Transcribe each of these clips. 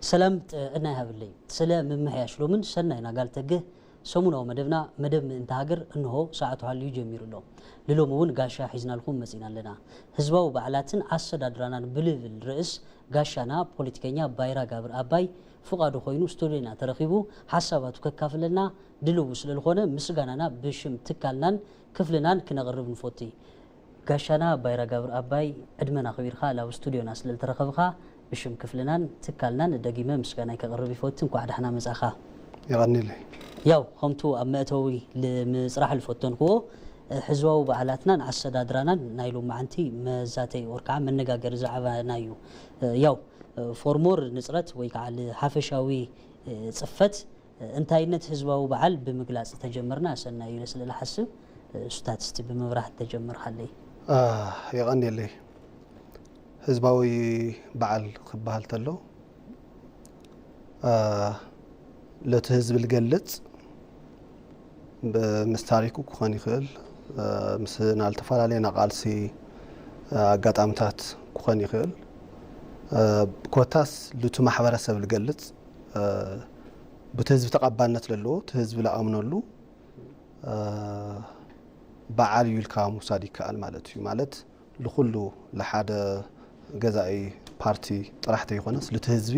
ሰላም ጥዕና ይሃብለይ። ስለ ምምሕያሽ ሎምን ሰናይ ናጋል ተግህ ሰሙናዊ መደብና መደብ ምእንቲ ሃገር እንሆ ሰዓቱ ሃልዩ ጀሚሩ ኣሎ። ንሎሚ እውን ጋሻ ሒዝናልኩም መጺና ኣለና። ህዝባዊ በዓላትን ኣሰዳድራናን ብልብል ርእስ ጋሻና ፖለቲከኛ ባይራ ጋብር ኣባይ ፍቓዱ ኮይኑ ስቱድዮና ተረኺቡ ሓሳባቱ ከካፍለና ድልው ስለ ዝኾነ ምስጋናና ብሽም ትካልናን ክፍልናን ክነቕርብ ንፎቲ። ጋሻና ባይራ ጋብር ኣባይ ዕድመና ኣኽቢርካ ናብ ስቱድዮና ስለ ዝተረኸብካ ብሽም ክፍልናን ትካልናን ደጊመ ምስጋናይ ከቕርብ ይፈቱ። እንኳዕ ዳሕና መጻኻ። የቐኒለይ። ያው ከምቱ ኣብ መእተዊ ንምጽራሕ ዝፈተንክዎ፣ ህዝባዊ በዓላትናን ኣሰዳድራናን ናይ ሎማዓንቲ መዛተይ ወር ከዓ መነጋገሪ ዛዕባና እዩ። ያው ፎርሞር ንጽረት ወይ ከዓ ሓፈሻዊ ጽፈት እንታይነት ህዝባዊ በዓል ብምግላጽ ተጀመርና ሰናይ ኢለ ስለ ዝሓስብ፣ እሱታት እስቲ ብምብራህ ተጀምርካለይ። የቐንየለይ። ህዝባዊ በዓል ክበሃል ተሎ ለቲ ህዝቢ ልገልጽ ምስ ታሪኩ ክኾን ይኽእል፣ ምስ ናልተፈላለየ ናቃልሲ ኣጋጣምታት ክኾን ይኽእል፣ ኮታስ ልቱ ማሕበረሰብ ልገልጽ ብቲ ህዝቢ ተቐባልነት ለለዎ፣ እቲ ህዝቢ ልኣምነሉ በዓል እዩ ኢልካ ምውሳድ ይከኣል ማለት እዩ። ማለት ልኹሉ ልሓደ ገዛኢ ፓርቲ ጥራሕ ተይኮነስ ልቲ ህዝቢ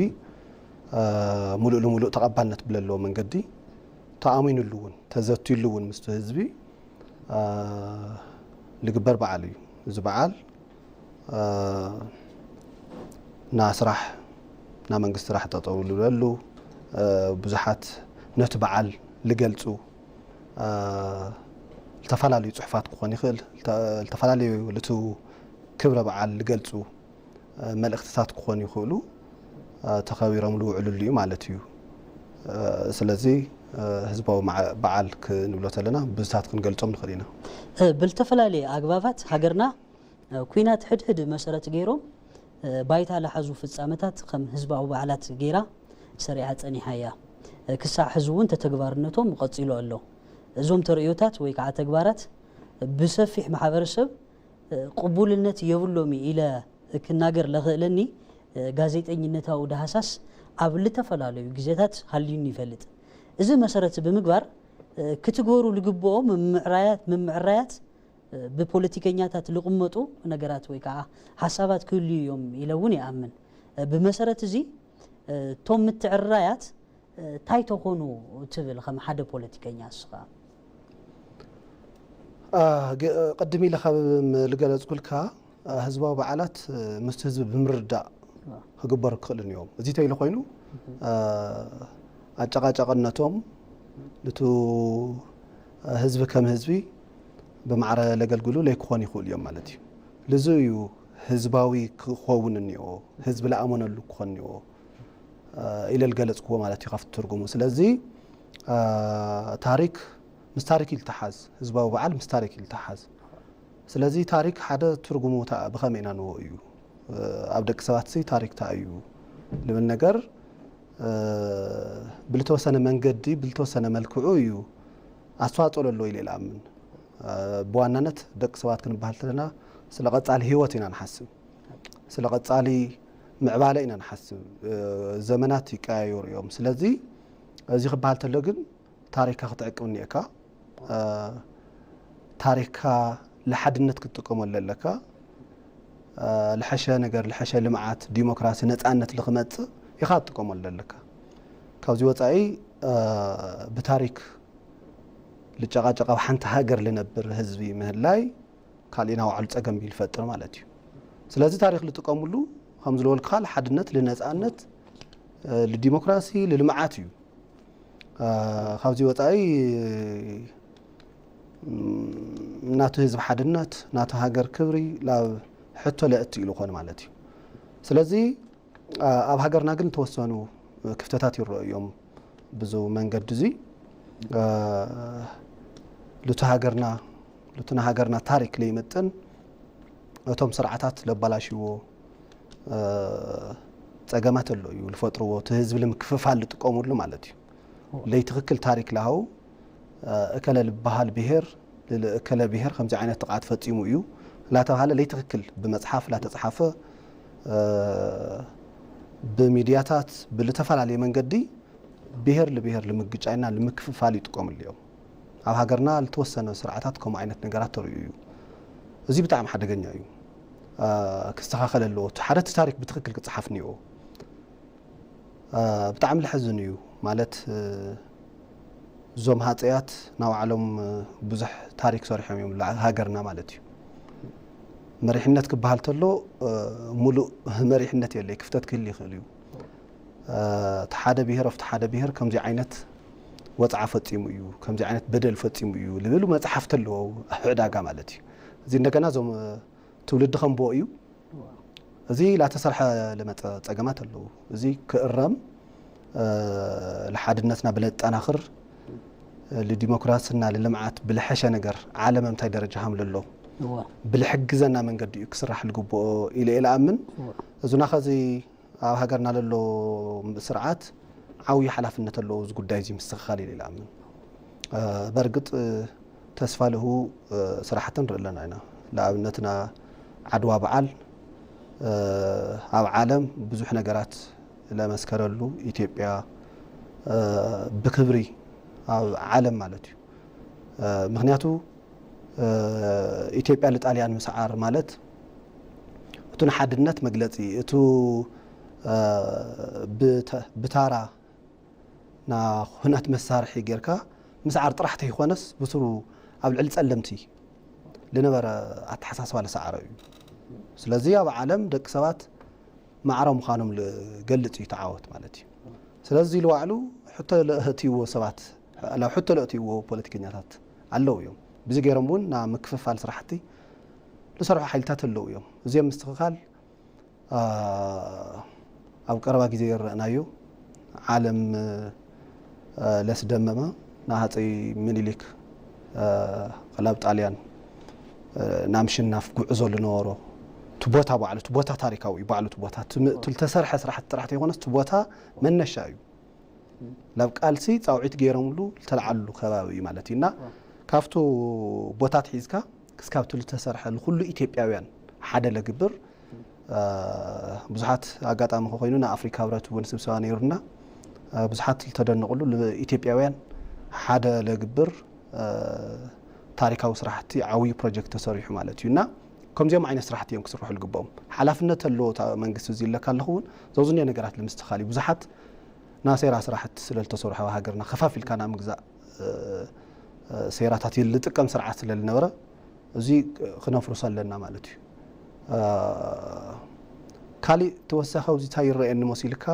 ሙሉእ ልሙሉእ ተቐባልነት ብለለዎ መንገዲ ተኣሚኑሉ እውን ተዘትዩሉ እውን ምስቲ ህዝቢ ልግበር በዓል እዩ። እዚ በዓል ና ስራሕ ና መንግስቲ ስራሕ ጠጠው ልብለሉ ብዙሓት ነቲ በዓል ልገልጹ ዝተፈላለዩ ጽሑፋት ክኾን ይኽእል፣ ዝተፈላለዩ ልቱ ክብረ በዓል ልገልጹ መልእኽትታት ክኾኑ ይኽእሉ ተኸቢሮም ልውዕልሉ እዩ ማለት እዩ። ስለዚ ህዝባዊ በዓል ክንብሎ ተለና ብዙታት ክንገልጾም ንኽእል ኢና። ብልተፈላለየ ኣግባባት ሃገርና ኲናት ሕድሕድ መሰረት ገይሮም ባይታ ልሓዙ ፍጻመታት ከም ህዝባዊ በዓላት ገይራ ሰሪዓ ጸኒሓ እያ። ክሳዕ ሕዚ እውን ተተግባርነቶም ቀጺሉ ኣሎ። እዞም ተርእዮታት ወይ ከዓ ተግባራት ብሰፊሕ ማሕበረሰብ ቅቡልነት የብሎም ኢለ ክናገር ለኽእለኒ ጋዜጠኝነታዊ ዳህሳስ ኣብ ልተፈላለዩ ግዜታት ሃልዩኒ ይፈልጥ። እዚ መሰረት ብምግባር ክትግበሩ ልግብኦ ምምዕራያት ምምዕራያት ብፖለቲከኛታት ልቕመጡ ነገራት ወይ ከዓ ሓሳባት ክህልዩ እዮም ኢለ እውን ይኣምን። ብመሰረት እዚ እቶም ምትዕርራያት እንታይ ተኾኑ ትብል ከም ሓደ ፖለቲከኛ እስኻ? ቅድም ኢለ ካብ ልገለፅኩልካ ህዝባዊ በዓላት ምስቲ ህዝቢ ብምርዳእ ክግበሩ ክኽእሉ እዮም። እዚ ተይሉ ኮይኑ ኣጨቃጨቅነቶም ንቱ ህዝቢ ከም ህዝቢ ብማዕረ ለገልግሉ ለይክኾኑ ይኽእሉ እዮም ማለት እዩ። ልዙ እዩ ህዝባዊ ክኸውን እኒኦ፣ ህዝቢ ለኣመነሉ ክኾን እኒኦ ኢለ ልገለፅክዎ ማለት እዩ ካብቲ ትርጉሙ። ስለዚ ታሪክ ምስ ታሪክ ይልተሓዝ፣ ህዝባዊ በዓል ምስ ታሪክ ይልተሓዝ። ስለዚ ታሪክ ሓደ ትርጉሙ ብኸመይ ኢና ንዎ እዩ ኣብ ደቂ ሰባት ሲ ታሪክ ታ እዩ ልብል ነገር ብልተወሰነ መንገዲ ብልተወሰነ መልክዑ እዩ ኣስተዋፅኦ ለለዎ ኢለ ይልኣምን። ብዋናነት ደቂ ሰባት ክንበሃል ተለና ስለ ቀፃሊ ህይወት ኢና ንሓስብ፣ ስለ ቀፃሊ ምዕባለ ኢና ንሓስብ። ዘመናት ይቀያየሩ እዮም። ስለዚ እዚ ክበሃል ተሎ ግን ታሪካ ክትዕቅብ እኒኤካ። ታሪካ ልሓድነት ክትጥቀመሉ ኣለካ። ልሐሸ ነገር ልሐሸ ልምዓት ዲሞክራሲ ነፃነት ልክመፅእ ኢኻ ክትጥቀመሉ ኣለካ። ካብዚ ወፃኢ ብታሪክ ልጨቃጨቅ ኣብ ሓንቲ ሃገር ልነብር ህዝቢ ምህላይ ካልእ ናባዕሉ ፀገም እዩ ልፈጥር ማለት እዩ። ስለዚ ታሪክ ልጥቀምሉ ከምዚ ልበልኩካ ልሓድነት ልነፃነት ልዲሞክራሲ ልልምዓት እዩ። ካብዚ ወፃኢ ናቱ ህዝቢ ሓድነት ናቱ ሃገር ክብሪ ናብ ሕቶ ለእቱ ኢሉ ኮን ማለት እዩ። ስለዚ ኣብ ሃገርና ግን ተወሰኑ ክፍተታት ይረአዩ እዮም። ብዙ መንገዲ እዚ ልቱ ሃገርና ልቱ ንሃገርና ታሪክ ለይመጥን እቶም ስርዓታት ለባላሽዎ ፀገማት ኣሎ እዩ ልፈጥርዎ እቲ ህዝቢ ልምክፍፋል ልጥቀሙሉ ማለት እዩ። ለይትክክል ታሪክ ለሃው እከለ ልበሃል ብሄር እከለ ብሄር ከምዚ ዓይነት ጥቃት ፈፂሙ እዩ ላተባሃለ ለይትክክል ብመፅሓፍ ላተፅሓፈ ብሚድያታት ብልተፈላለየ መንገዲ ብሄር ልብሄር ልምግጫይና ልምክፍፋል ይጥቀምሉ እዮም። ኣብ ሃገርና ልተወሰነ ስርዓታት ከምኡ ዓይነት ነገራት ተርእዩ እዩ። እዚ ብጣዕሚ ሓደገኛ እዩ። ክስተኻኸል ኣለዎ። ሓደ እቲ ታሪክ ብትክክል ክፀሓፍ እኒኦ። ብጣዕሚ ልሕዝን እዩ። ማለት እዞም ሃፀያት ናባዕሎም ብዙሕ ታሪክ ሰሪሖም እዮም ሃገርና ማለት እዩ። መሪሕነት ክበሃል ተሎ ሙሉእ መሪሕነት የለይ፣ ክፍተት ክህል ይኽእል እዩ። እቲ ሓደ ብሄር ኣብቲ ሓደ ብሄር ከምዚ ዓይነት ወፅዓ ፈፂሙ እዩ፣ ከምዚ ዓይነት በደል ፈፂሙ እዩ ልብል መፅሓፍ ተለዎ ኣብ ዕዳጋ ማለት እዩ። እዚ እንደገና እዞም ትውልዲ ከንብቦ እዩ። እዚ ላተሰርሐ ለመፀ ፀገማት ኣለዉ። እዚ ክእረም፣ ንሓድነትና ብለጠናኽር፣ ንዲሞክራስና ንልምዓት ብልሐሸ ነገር ዓለም እንታይ ደረጃ ሃምለሎ ብልሕግዘና መንገዲ እዩ ክስራሕ ልግብኦ ኢለ ኢለ ኣምን። እዙና ኸዚ ኣብ ሃገርና ለሎ ስርዓት ዓብዪ ሓላፍነት ኣለዎ እዚ ጉዳይ እዚ ምስትኽኻል ኢለ ኢለ ኣምን። በርግጥ ተስፋ ልህቡ ስራሕቲ ንርኢ ኣለና ኢና። ንኣብነትና ዓድዋ በዓል ኣብ ዓለም ብዙሕ ነገራት ለመስከረሉ፣ ኢትዮጵያ ብክብሪ ኣብ ዓለም ማለት እዩ። ምክንያቱ ኢትዮጵያ ንጣልያን ምስዓር ማለት እቱ ንሓድነት መግለፂ፣ እቱ ብታራ ና ኩናት መሳርሒ ጌርካ ምስዓር ጥራሕ ተይኮነስ ብስሩ ኣብ ልዕሊ ጸለምቲ ልነበረ ኣተሓሳስባ ልሰዓረ እዩ። ስለዚ ኣብ ዓለም ደቂ ሰባት ማዕረ ምዃኖም ልገልጽ እዩ ተዓወት ማለት እዩ። ስለዚ ልባዕሉ ሕቶ ለእህትይዎ ሰባት ናብ ሕቶ ለእትይዎ ፖለቲከኛታት ኣለዉ እዮም። ብዚ ገይሮም እውን ናብ ምክፍፋል ስራሕቲ ልሰርሑ ሓይልታት ኣለዉ እዮም። እዚኦም ምስትኽኻል ኣብ ቀረባ ግዜ ይረአናዮ። ዓለም ለስደመመ ንሃፀይ ምኒልክ ክላብ ጣልያን ናብ ሽናፍ ጉዕዞ ዝነበሮ እቲ ቦታ ባዕሉ እቲ ቦታ ታሪካዊ እዩ። ባዕሉ እቲ ቦታ እቲ ም- እቲ ዝተሰርሐ ስራሕቲ ጥራሕ ዘይኮነስ እቲ ቦታ መነሻ እዩ። ናብ ቃልሲ ፃውዒት ገይሮምሉ ዝተለዓሉ ከባቢ እዩ ማለት እዩ እና ካብቱ ቦታት ሒዝካ ክስካብ ትሉ ተሰርሐ ንኩሉ ኢትዮጵያውያን ሓደ ለግብር ብዙሓት ኣጋጣሚ ከኮይኑ ንኣፍሪካ ህብረት እውን ስብሰባ ነይሩና ብዙሓት ዝተደነቁሉ ኢትዮጵያውያን ሓደ ለግብር ታሪካዊ ስራሕቲ ዓብዪ ፕሮጀክት ተሰሪሑ ማለት እዩ እና ከምዚኦም ዓይነት ስራሕቲ እዮም ክስርሑ ልግብኦም ሓላፍነት ኣለዎ መንግስቲ እዚ ኢለካ ኣለኹ እውን ዘብዝኒዮ ነገራት ንምስትኻል እዩ ብዙሓት ናሴራ ስራሕቲ ስለ ዝተሰርሑ ኣብ ሃገርና ከፋፊልካ ናብ ምግዛእ ሴራታት ልጥቀም ስርዓት ስለ ዝነበረ እዚ ክነፍርሶ ኣለና ማለት እዩ። ካሊእ ተወሳኺ ኣብዚ እንታይ ይረአየኒ መሲልካ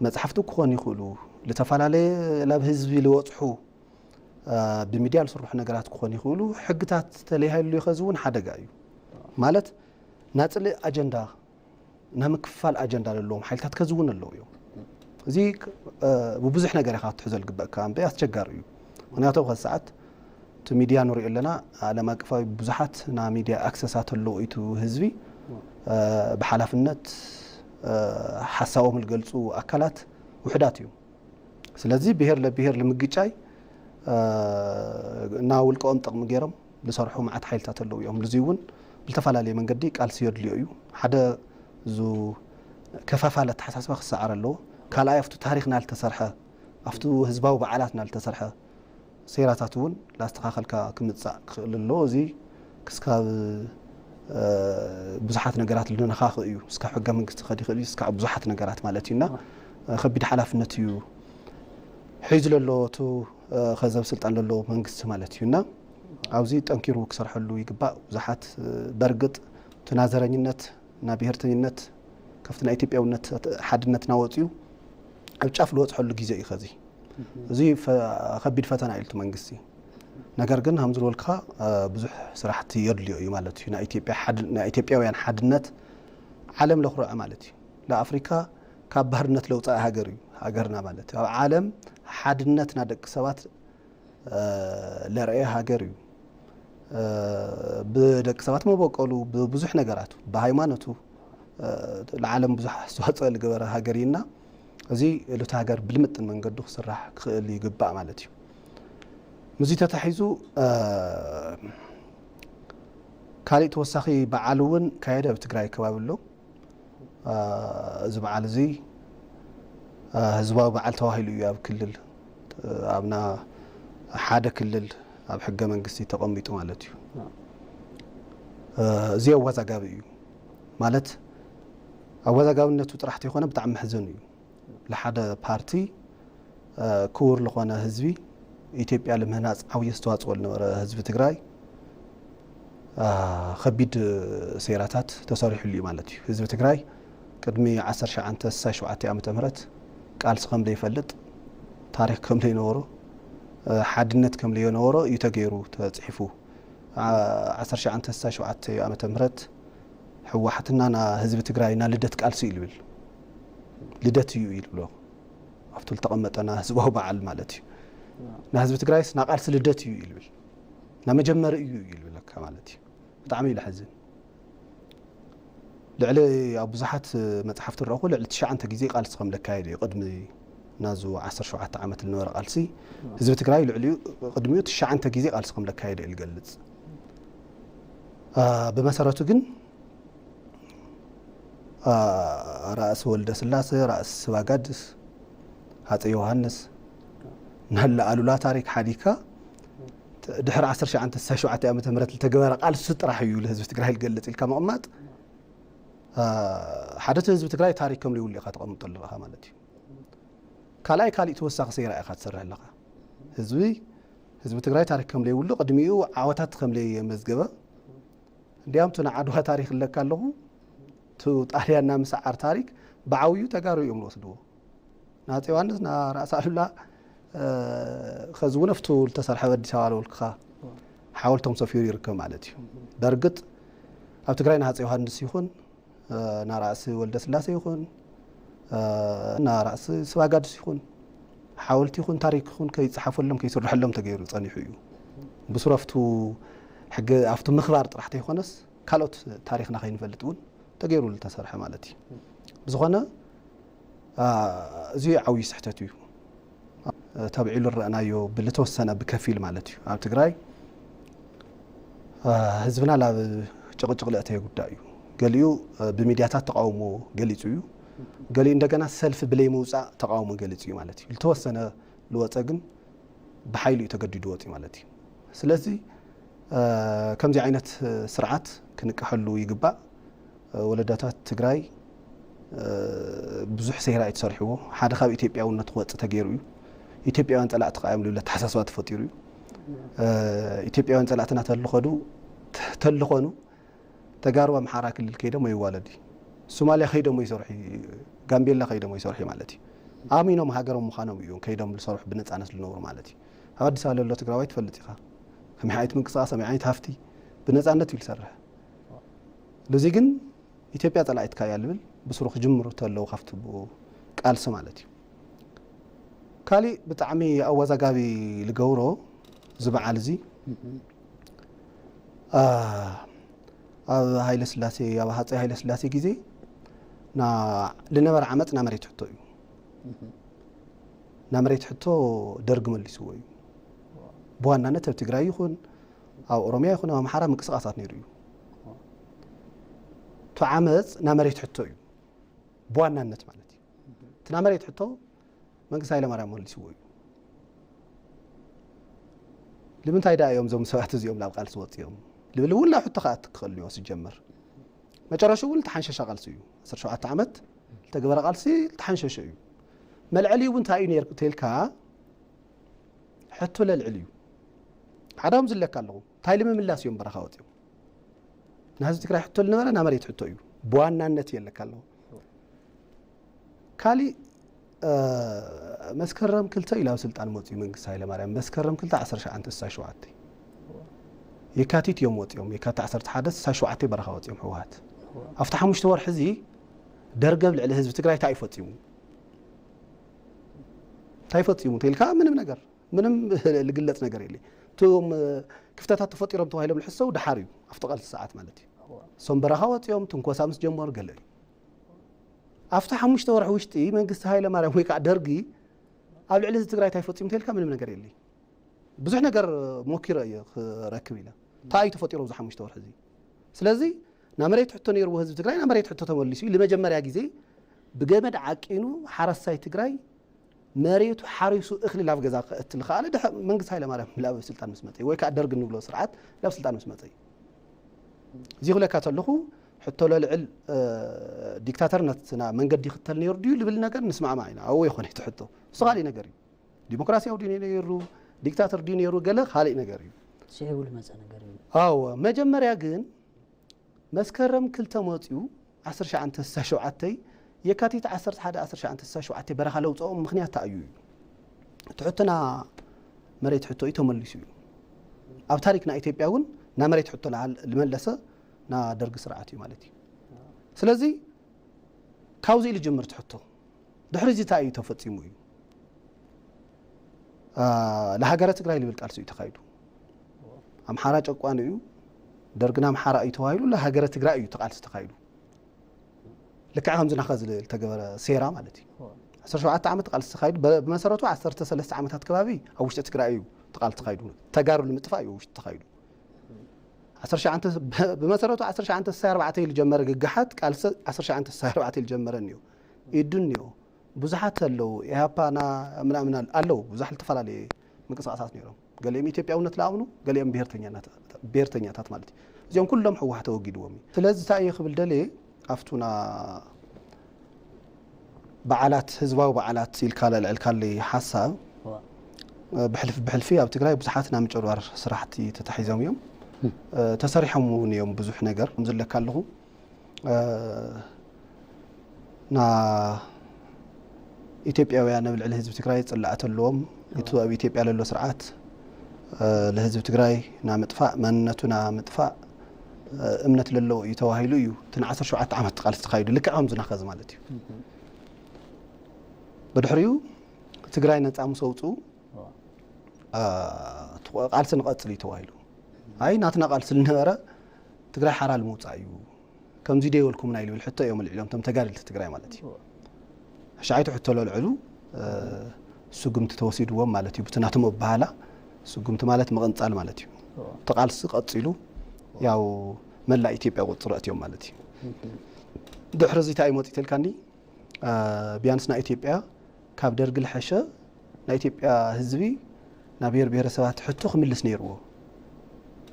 መፅሓፍቲ ክኾኑ ይኽእሉ፣ ዝተፈላለየ ናብ ህዝቢ ልወፅሑ ብሚድያ ዝስርሑ ነገራት ክኾኑ ይኽእሉ፣ ሕግታት ተለይሃሉ ይኸዚ እውን ሓደጋ እዩ ማለት ናፅልእ ኣጀንዳ ናይ ምክፍፋል ኣጀንዳ ዘለዎም ሓይልታት ከዚ እውን ኣለዉ እዮም። እዚ ብብዙሕ ነገር ኢኻ ክትሕዞ ዝግበእካ እምበይ ኣስቸጋሪ እዩ። ምክንያቱ ኣብ ሰዓት እቲ ሚድያ ንሪኦ ኣለና ዓለም ኣቀፋዊ ብዙሓት ናይ ሚድያ ኣክሰሳት ኣለዉ እቲ ህዝቢ ብሓላፍነት ሓሳቦም ዝገልፁ ኣካላት ውሕዳት እዮም። ስለዚ ብሄር ለብሄር ልምግጫይ እና ውልቀኦም ጥቕሚ ገይሮም ዝሰርሑ መዓት ሓይልታት ኣለዉ እዮም። ልዚ እውን ብዝተፈላለየ መንገዲ ቃልሲ የድልዮ እዩ። ሓደ ዙ ከፋፋለ ኣተሓሳስባ ክሰዓር ኣለዎ። ካልኣይ ኣብቲ ታሪኽና ልተሰርሐ ኣብቲ ህዝባዊ በዓላትና ልተሰርሐ ሴራታት እውን ላስተኻኸልካ ክምፃእ ክኽእል ኣለዎ። እዚ ክስካብ ብዙሓት ነገራት ልነኻኽእ እዩ። እስካብ ሕገ መንግስቲ ከድ ይኽእል እዩ። እስካብ ብዙሓት ነገራት ማለት እዩና ከቢድ ሓላፍነት እዩ ሒዙ ለሎ እቲ ከዘብ ስልጣን ለሎ መንግስቲ ማለት እዩና ኣብዚ ጠንኪሩ ክሰርሐሉ ይግባእ። ብዙሓት በርግጥ እቲ ናዘረኝነት እና ብሄርተኝነት ካብቲ ናይ ኢትዮጵያውነት ሓድነትና ወፅዩ ኣብ ጫፍ ልወፅሐሉ ግዜ እዩ ከዚ እዚ ከቢድ ፈተና እዩ እቲ መንግስቲ ነገር ግን ከም ዝበልካ ብዙሕ ስራሕቲ የድልዮ እዩ ማለት እዩ ናይ ኢትዮጵያውያን ሓድነት ዓለም ለኩርዐ ማለት እዩ ንኣፍሪካ ካብ ባህርነት ለውፃኢ ሃገር እዩ ሃገርና ማለት እዩ ኣብ ዓለም ሓድነትና ደቂ ሰባት ለርአየ ሃገር እዩ ብደቂ ሰባት መበቀሉ ብብዙሕ ነገራቱ ብሃይማኖቱ ለዓለም ብዙሕ ኣስተዋፅኦ ዝገበረ ሃገር እዩና እዚ ሉቲ ሃገር ብልምጥን መንገዱ ክስራሕ ክኽእል ይግባእ ማለት እዩ። ምዚ ተታሒዙ ካሊእ ተወሳኺ በዓል እውን ካየደ ኣብ ትግራይ ከባቢ ኣሎ። እዚ በዓል እዚ ህዝባዊ በዓል ተባሂሉ እዩ ኣብ ክልል ኣብና ሓደ ክልል ኣብ ሕገ መንግስቲ ተቐሚጡ ማለት እዩ። እዚ ኣወዛጋቢ እዩ ማለት ኣወዛጋብነቱ ጥራሕ ተይኮነ ብጣዕሚ መሕዘኒ እዩ። ንሓደ ፓርቲ ክቡር ዝኾነ ህዝቢ ኢትዮጵያ ልምህናፅ ዓብዪ ኣስተዋፅኦ ዝነበረ ህዝቢ ትግራይ ከቢድ ሴራታት ተሰሪሕሉ እዩ ማለት እዩ። ህዝቢ ትግራይ ቅድሚ ዓሰርተ ትሽዓተ ስሳይ ሸውዓተ ዓመተ ምህረት ቃልሲ ከም ዘይፈልጥ፣ ታሪክ ከም ዘይነበሮ፣ ሓድነት ከም ዘይነበሮ እዩ ተገይሩ ተፅሒፉ። ዓሰርተ ትሽዓተ ስሳይ ሸውዓተ ዓመተ ምህረት ህወሓትና ና ህዝቢ ትግራይ ና ልደት ቃልሲ እዩ ልብል። ልደት እዩ እዩ ልብሎ ኣብቲ ልተቐመጠና ህዝባዊ በዓል ማለት እዩ። ና ህዝቢ ትግራይስ ና ቃልሲ ልደት እዩ እዩ ልብል። ና መጀመሪ እዩ እዩ ልብለካ ማለት እዩ። ብጣዕሚ እዩ ልሕዝን። ልዕሊ ኣብ ብዙሓት መፅሓፍቲ ረእኹ ልዕሊ ትሽዓተ ግዜ ቃልሲ ከም ለካየደ እዩ። ቅድሚ ናዙ ዓሰርተ ሸውዓተ ዓመት ልነበረ ቃልሲ ህዝቢ ትግራይ ልዕሊኡ ቅድሚኡ ትሽዓተ ግዜ ቃልሲ ከም ለካየደ እዩ ልገልፅ። ብመሰረቱ ግን ራእሲ ወልደ ስላሴ፣ ራእሲ ስባጋድስ፣ ሃፀ ዮሃንስ ናለ ኣሉላ ታሪክ ሓዲካ ድሕሪ ዓሰርተ ትሽዓተ ስሳይ ሸውዓተ ዓመተ ምህረት ልተገበረ ቃልሲ ጥራሕ እዩ ልህዝቢ ትግራይ ልገልፅ ኢልካ ምቕማጥ ሓደ እቲ ህዝቢ ትግራይ ታሪክ ከም ዘይብሉ ኢኻ ተቐምጠሉ ኣለኻ ማለት እዩ። ካልኣይ ካሊእ ተወሳኺ ሴራ ኢኻ ትሰርሕ ኣለኻ። ህዝቢ ህዝቢ ትግራይ ታሪክ ከም ዘይብሉ ቅድሚኡ ዓወታት ከም ዘየመዝገበ እንዲያም እቲ ንዓድዋ ታሪክ ኣለካ ኣለኹ እቲ ጣልያን ና ምስዓር ታሪክ ብዓብዩ ተጋሩ እዮም ዝወስድዎ። ናፀ ዮሃንስ ና ራእሲ ኣሉላ ከዚ እውን ኣብቱ ዝተሰርሐ ኣዲስ ኣበባ ለወልክኻ ሓወልቶም ሰፊሩ ይርከብ ማለት እዩ። በእርግጥ ኣብ ትግራይ ናፀ ዮሃንስ ይኹን ናራእሲ ወልደ ስላሴ ይኹን ናራእሲ ስባጋድስ ይኹን ሓወልቲ ይኹን ታሪክ ይኹን ከይፀሓፈሎም ከይስርሐሎም ተገይሩ ፀኒሑ እዩ። ብሱረፍቱ ሕገ ኣብቲ ምኽባር ጥራሕ ተይኮነስ ካልኦት ታሪክና ከይንፈልጥ እውን ተገይሩ ዝተሰርሐ ማለት እዩ። ብዝኾነ እዚ ዓብዪ ስሕተት እዩ። ተብዒሉ ረእናዮ ብልተወሰነ ብከፊል ማለት እዩ ኣብ ትግራይ ህዝብና ናብ ጭቕጭቕ ለእተየ ጉዳይ እዩ። ገሊኡ ብሚድያታት ተቃውሞ ገሊፁ እዩ። ገሊኡ እንደገና ሰልፊ ብለይ ምውፃእ ተቃውሞ ገሊፁ እዩ ማለት እዩ። ልተወሰነ ልወፀ ግን ብሓይሉ እዩ ተገዲዱ ወፂ ማለት እዩ። ስለዚ ከምዚ ዓይነት ስርዓት ክንቀሐሉ ይግባእ። ወለዳታት ትግራይ ብዙሕ ሴራ እዩ ተሰሪሕዎ። ሓደ ካብ ኢትዮጵያውነት ክወፅእ ተገይሩ እዩ። ኢትዮጵያውያን ፀላእቲ ከኣ እዮም ልብል ኣተሓሳስባ ተፈጢሩ እዩ። ኢትዮጵያውያን ፀላእትና ተልኸዱ ተልኾኑ ተጋሩ ኣምሓራ ክልል ከይዶም ኣይዋለዱ። ሶማሊያ ከይዶም ኣይሰርሑ፣ ጋምቤላ ከይዶም ኣይሰርሑ ማለት እዩ። ኣሚኖም ሃገሮም ምዃኖም እዩ ከይዶም ዝሰርሑ ብነፃነት ዝነብሩ ማለት እዩ። ኣብ ኣዲስ ኣበባ ዘሎ ትግራዋይ ትፈልጥ ኢኻ። ከመይ ዓይነት ምንቅስቃስ፣ ከመይ ዓይነት ሃፍቲ ብነፃነት እዩ ዝሰርሕ። እዚ ግን ኢትዮጵያ ፀላኢትካ እያ ልብል ብስሩ ክጅምሩ ተለዉ ካብቲ ብኡ ቃልሲ ማለት እዩ። ካሊእ ብጣዕሚ ኣወዛጋቢ ልገብሮ እዚ በዓል እዚ ኣብ ሃይለ ስላሴ ኣብ ሃፀይ ሃይለ ስላሴ ግዜ ና ልነበረ ዓመፅ ና መሬት ሕቶ እዩ። ና መሬት ሕቶ ደርግ መሊስዎ እዩ። ብዋናነት ኣብ ትግራይ ይኹን ኣብ ኦሮሚያ ይኹን ኣብ ኣምሓራ ምንቅስቃሳት ነይሩ እዩ። እቲ ዓመፅ ና መሬት ሕቶ እዩ ብዋናነት ማለት እዩ። እቲ ና መሬት ሕቶ መንግስቲ ሃይለማርያም መሊስዎ እዩ። ንምንታይ ደኣ እዮም እዞም ሰባት እዚኦም ናብ ቃልሲ ወፂኦም ልብል እውን ናብ ሕቶ ከኣቲ ክኽእል እኒኦ ስጀመር። መጨረሽኡ እውን ዝተሓንሸሸ ቃልሲ እዩ። ዓሰርተ ሸውዓተ ዓመት ዝተገበረ ቃልሲ ዝተሓንሸሸ እዩ። መልዐሊኡ እውን እንታይ እዩ ነይሩ ተልካ ሕቶ ለልዕል እዩ። ሓደ ከምዚ ዝለካ ኣለኹ እንታይ ንምምላስ እዮም በረኻ ወፂኦም ንህዝቢ ትግራይ ሕቶ ዝነበረ ና መሬት ሕቶ እዩ ብዋናነት እየ ኣለካ ኣለኹ። ካሊእ መስከረም ክልተ ኢሉ ኣብ ስልጣን መፅኡ መንግስቲ ሃይለማርያም መስከረም ክልተ ዓሰርተ ትሽዓተ ስሳይ ሸውዓተ የካቲት እዮም ወፂኦም። የካቲት ዓሰርተ ሓደ ስሳይ ሸውዓተ በረኻ ወፂኦም ህወሓት ኣብቲ ሓሙሽተ ወርሒ እዚ ደርገብ ልዕሊ ህዝቢ ትግራይ እንታይ እዩ ፈፂሙ እንታይ ፈፂሙ ተልካ ምንም ነገር ምንም ልግለፅ ነገር የለ። እቶም ክፍተታት ተፈጢሮም ተባሂሎም ልሕሰው ድሓር እዩ ኣብቲ ቃልሲ ሰዓት ማለት እዩ። እሶም በረኻ ወፂኦም ትንኮሳ ምስ ጀመሩ ገለ እዩ። ኣብቲ ሓሙሽተ ወርሒ ውሽጢ መንግስቲ ሃይለ ማርያም ወይ ከዓ ደርጊ ኣብ ልዕሊ ህዝቢ ትግራይ እንታይ ፈፂሙ ተልካ ምንም ነገር የለ። ብዙሕ ነገር ሞኪረ እየ ክረክብ ኢለ እንታይ እዩ ተፈጢሮ ኣብዚ ሓሙሽተ ወርሒ እዚ። ስለዚ ናብ መሬት ሕቶ ነይርዎ ህዝቢ ትግራይ ናብ መሬት ሕቶ ተመሊሱ እዩ። ንመጀመርያ ግዜ ብገመድ ዓቂኑ ሓረስታይ ትግራይ መሬቱ ሓሪሱ እኽሊ ናብ ገዛ ከእትል ከኣለ ድሐ መንግስቲ ሃይለማርያም ናብ ስልጣን ምስ መፀ ወይ ከዓ ደርግ እንብሎ ስርዓት ናብ ስልጣን ምስ መፀ እዩ። እዚ ክብለካ ተለኹ ሕቶ ለልዕል ዲክታተርነትና መንገዲ ይኽተል ነይሩ ድዩ ልብል ነገር ንስማዕማ ኢና። ኣዎ ይኾነ እቲ ሕቶ እሱ ካሊእ ነገር እዩ። ዲሞክራሲያዊ ድዩ ነይሩ ዲክታተር ድዩ ነይሩ ገለ ካሊእ ነገር እዩ። ስዒቡ ዝመፀ ነገር እዩ። ኣዎ መጀመርያ ግን መስከረም ክልተ መፅኡ ዓሰርተ ትሽዓተ ስሳ ሸውዓተ የካቲት ዓሰርተ ሓደ ዓሰርተ ትሽዓተ ስሳ ሸውዓተ በረኻ ለውፅኦም ምክንያት ተኣዩ እዩ። እቲ ሕቶና መሬት ሕቶ እዩ ተመሊሱ እዩ። ኣብ ታሪክ ናይ ኢትዮጵያ እውን ና መሬት ሕቶ ልመለሰ ና ደርጊ ስርዓት እዩ ማለት እዩ። ስለዚ ካብዚ ኢሉ ጅምር ትሕቶ ድሕሪ እዚ እንታይ እዩ ተፈፂሙ እዩ። ለሃገረ ትግራይ ልብል ቃልሲ እዩ ተኻይዱ። ኣምሓራ ጨቋኒ እዩ ደርግና ኣምሓራ እዩ ተባሂሉ ለሃገረ ትግራይ እዩ ተቃልሲ ተኻይዱ። ልክዕ ከምዚ ናኸ ዝተገበረ ሴራ ማለት እዩ። ዓሰርተ ሸውዓተ ዓመት ተቃልሲ ተኻይዱ። ብመሰረቱ ዓሰርተ ሰለስተ ዓመታት ከባቢ ኣብ ውሽጢ ትግራይ እዩ ተቃልሲ ተኻይዱ። ተጋሩ ንምጥፋእ እዩ ውሽጢ ተኻይዱ። ብመሰረቱ ዓሰርተ ትሽዓተ ስሳይ ኣርባዕተ ኢሉ ጀመረ ግግሓት ቃልሲ ዓሰርተ ትሽዓተ ስሳይ ኣርባዕተ ኢሉ ጀመረ እኒኦ ኢዱ እኒኦ ብዙሓት ኣለዉ ኢህኣፓና ምናምን ኣለዉ ብዙሕ ዝተፈላለየ ምንቅስቃሳት ነይሮም። ገሊኦም ኢትዮጵያውነት ለኣምኑ ገሊኦም ብሄርተኛታት ማለት እዩ። እዚኦም ኩሎም ህወሓት ተወጊድዎም እዩ። ስለዚ እንታይ እየ ክብል ደልየ ኣብቱና በዓላት ህዝባዊ በዓላት ኢልካ ለልዕልካለይ ሓሳብ ብሕልፊ ብሕልፊ ኣብ ትግራይ ብዙሓት ናይ ምጭርባር ስራሕቲ ተታሒዞም እዮም። ተሰሪሖም እውን እዮም ብዙሕ ነገር ከምዝለካ ኣለኹ ና ኢትዮጵያውያን ኣብ ልዕሊ ህዝቢ ትግራይ ፅላኣት ኣለዎም። እቲ ኣብ ኢትዮጵያ ለሎ ስርዓት ንህዝቢ ትግራይ ና ምጥፋእ መንነቱ ና ምጥፋእ እምነት ለለዎ እዩ ተባሂሉ እዩ እቲ ን ዓሰርተ ሸውዓተ ዓመት ቃልሲ ተኻይዱ ልክዕ ከምዚ ናኸዚ ማለት እዩ። ብድሕሪኡ ትግራይ ነፃ ምስ ኣውፅኡ ቃልሲ ንቐፅል እዩ ተባሂሉ። ኣይ ናትና ቃልሲ ዝነበረ ትግራይ ሓራ ንምውፃእ እዩ ከምዚ ዶ ይበልኩምና ኢሉ ሕቶ እዮም ኣልዒሎም እቶም ተጋደልቲ ትግራይ ማለት እዩ። ሕሻይቱ ሕቶ ለልዕሉ ስጉምቲ ተወሲድዎም ማለት እዩ። ብቲ ናቶም ኣበሃላ ስጉምቲ ማለት ምቕንፃል ማለት እዩ። እቲ ቃልሲ ቀፂሉ ያው መላእ ኢትዮጵያ ቁፅሩ ኣትዮም ማለት እዩ። ድሕሪ እዚ እንታይ እዩ መፂኡ ተልካኒ ቢያንስ ናይ ኢትዮጵያ ካብ ደርጊ ልሐሸ ናይ ኢትዮጵያ ህዝቢ ናይ ብሄር ብሄረሰባት ሕቶ ክምልስ ነይርዎ።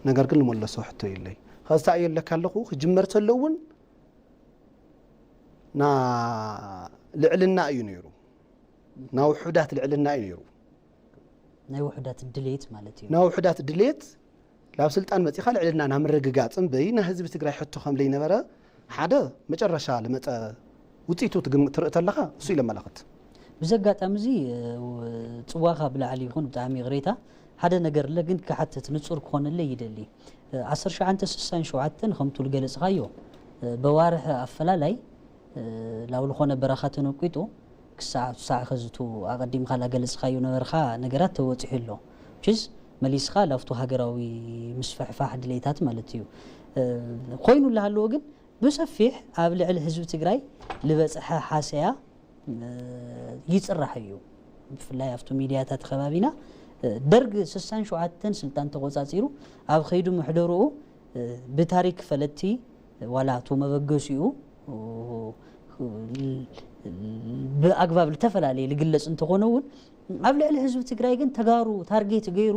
ነገር ግን ልመለሶ ሕቶ የለይ። ከዚ እንታይ እየ ኣለካ ኣለኹ ክጅመር ተሎ እውን ና ልዕልና እዩ ነይሩ። ና ውሑዳት ልዕልና እዩ ነይሩ። ናይ ውሑዳት ድሌት ማለት እዩ። ና ውሑዳት ድሌት ናብ ስልጣን መፂኻ ልዕልና ናብ ምርግጋፅ እምበይ ናይ ህዝቢ ትግራይ ሕቶ ከም ዘይነበረ ሓደ መጨረሻ ልመፀ ውፅኢቱ ትርኢ ተለኻ እሱ እዩ ለመላኽት። ብዚ ኣጋጣሚ እዚ ፅዋኻ ብላዕሊ ይኹን ብጣዕሚ ይቕሬታ ሓደ ነገር ለ ግን ክሓትት ንፁር ክኾነለይ ይደሊ። ዓሰርተ ትሽዓተ ስሳን ሸውዓተን ከምቱ ዝገለፅኻዮ በዋርሕ ኣፈላላይ ናብ ዝኾነ በረኻ ተነቂጡ ክሳዕ ሳዕ ከዝቱ ኣቐዲምካ ላገለፅኻዮ ነበርካ ነገራት ተወፂሑ ኣሎ ችዝ መሊስኻ ላፍቱ ሃገራዊ ምስፍሕፋሕ ድሌታት ማለት እዩ ኮይኑ ላሃለዎ ግን ብሰፊሕ ኣብ ልዕሊ ህዝቢ ትግራይ ልበፅሐ ሓሰያ ይፅራሕ እዩ። ብፍላይ ኣብቲ ሚድያታት ከባቢና ደርግ ስሳን ሸውዓተን ስልጣን ተቆፃፂሩ ኣብ ከይዱ ምሕደርኡ ብታሪክ ፈለጥቲ ዋላ እቱ መበገሲኡ ብኣግባብ ዝተፈላለየ ዝግለፅ እንተኾነ እውን ኣብ ልዕሊ ህዝቢ ትግራይ ግን ተጋሩ ታርጌት ገይሩ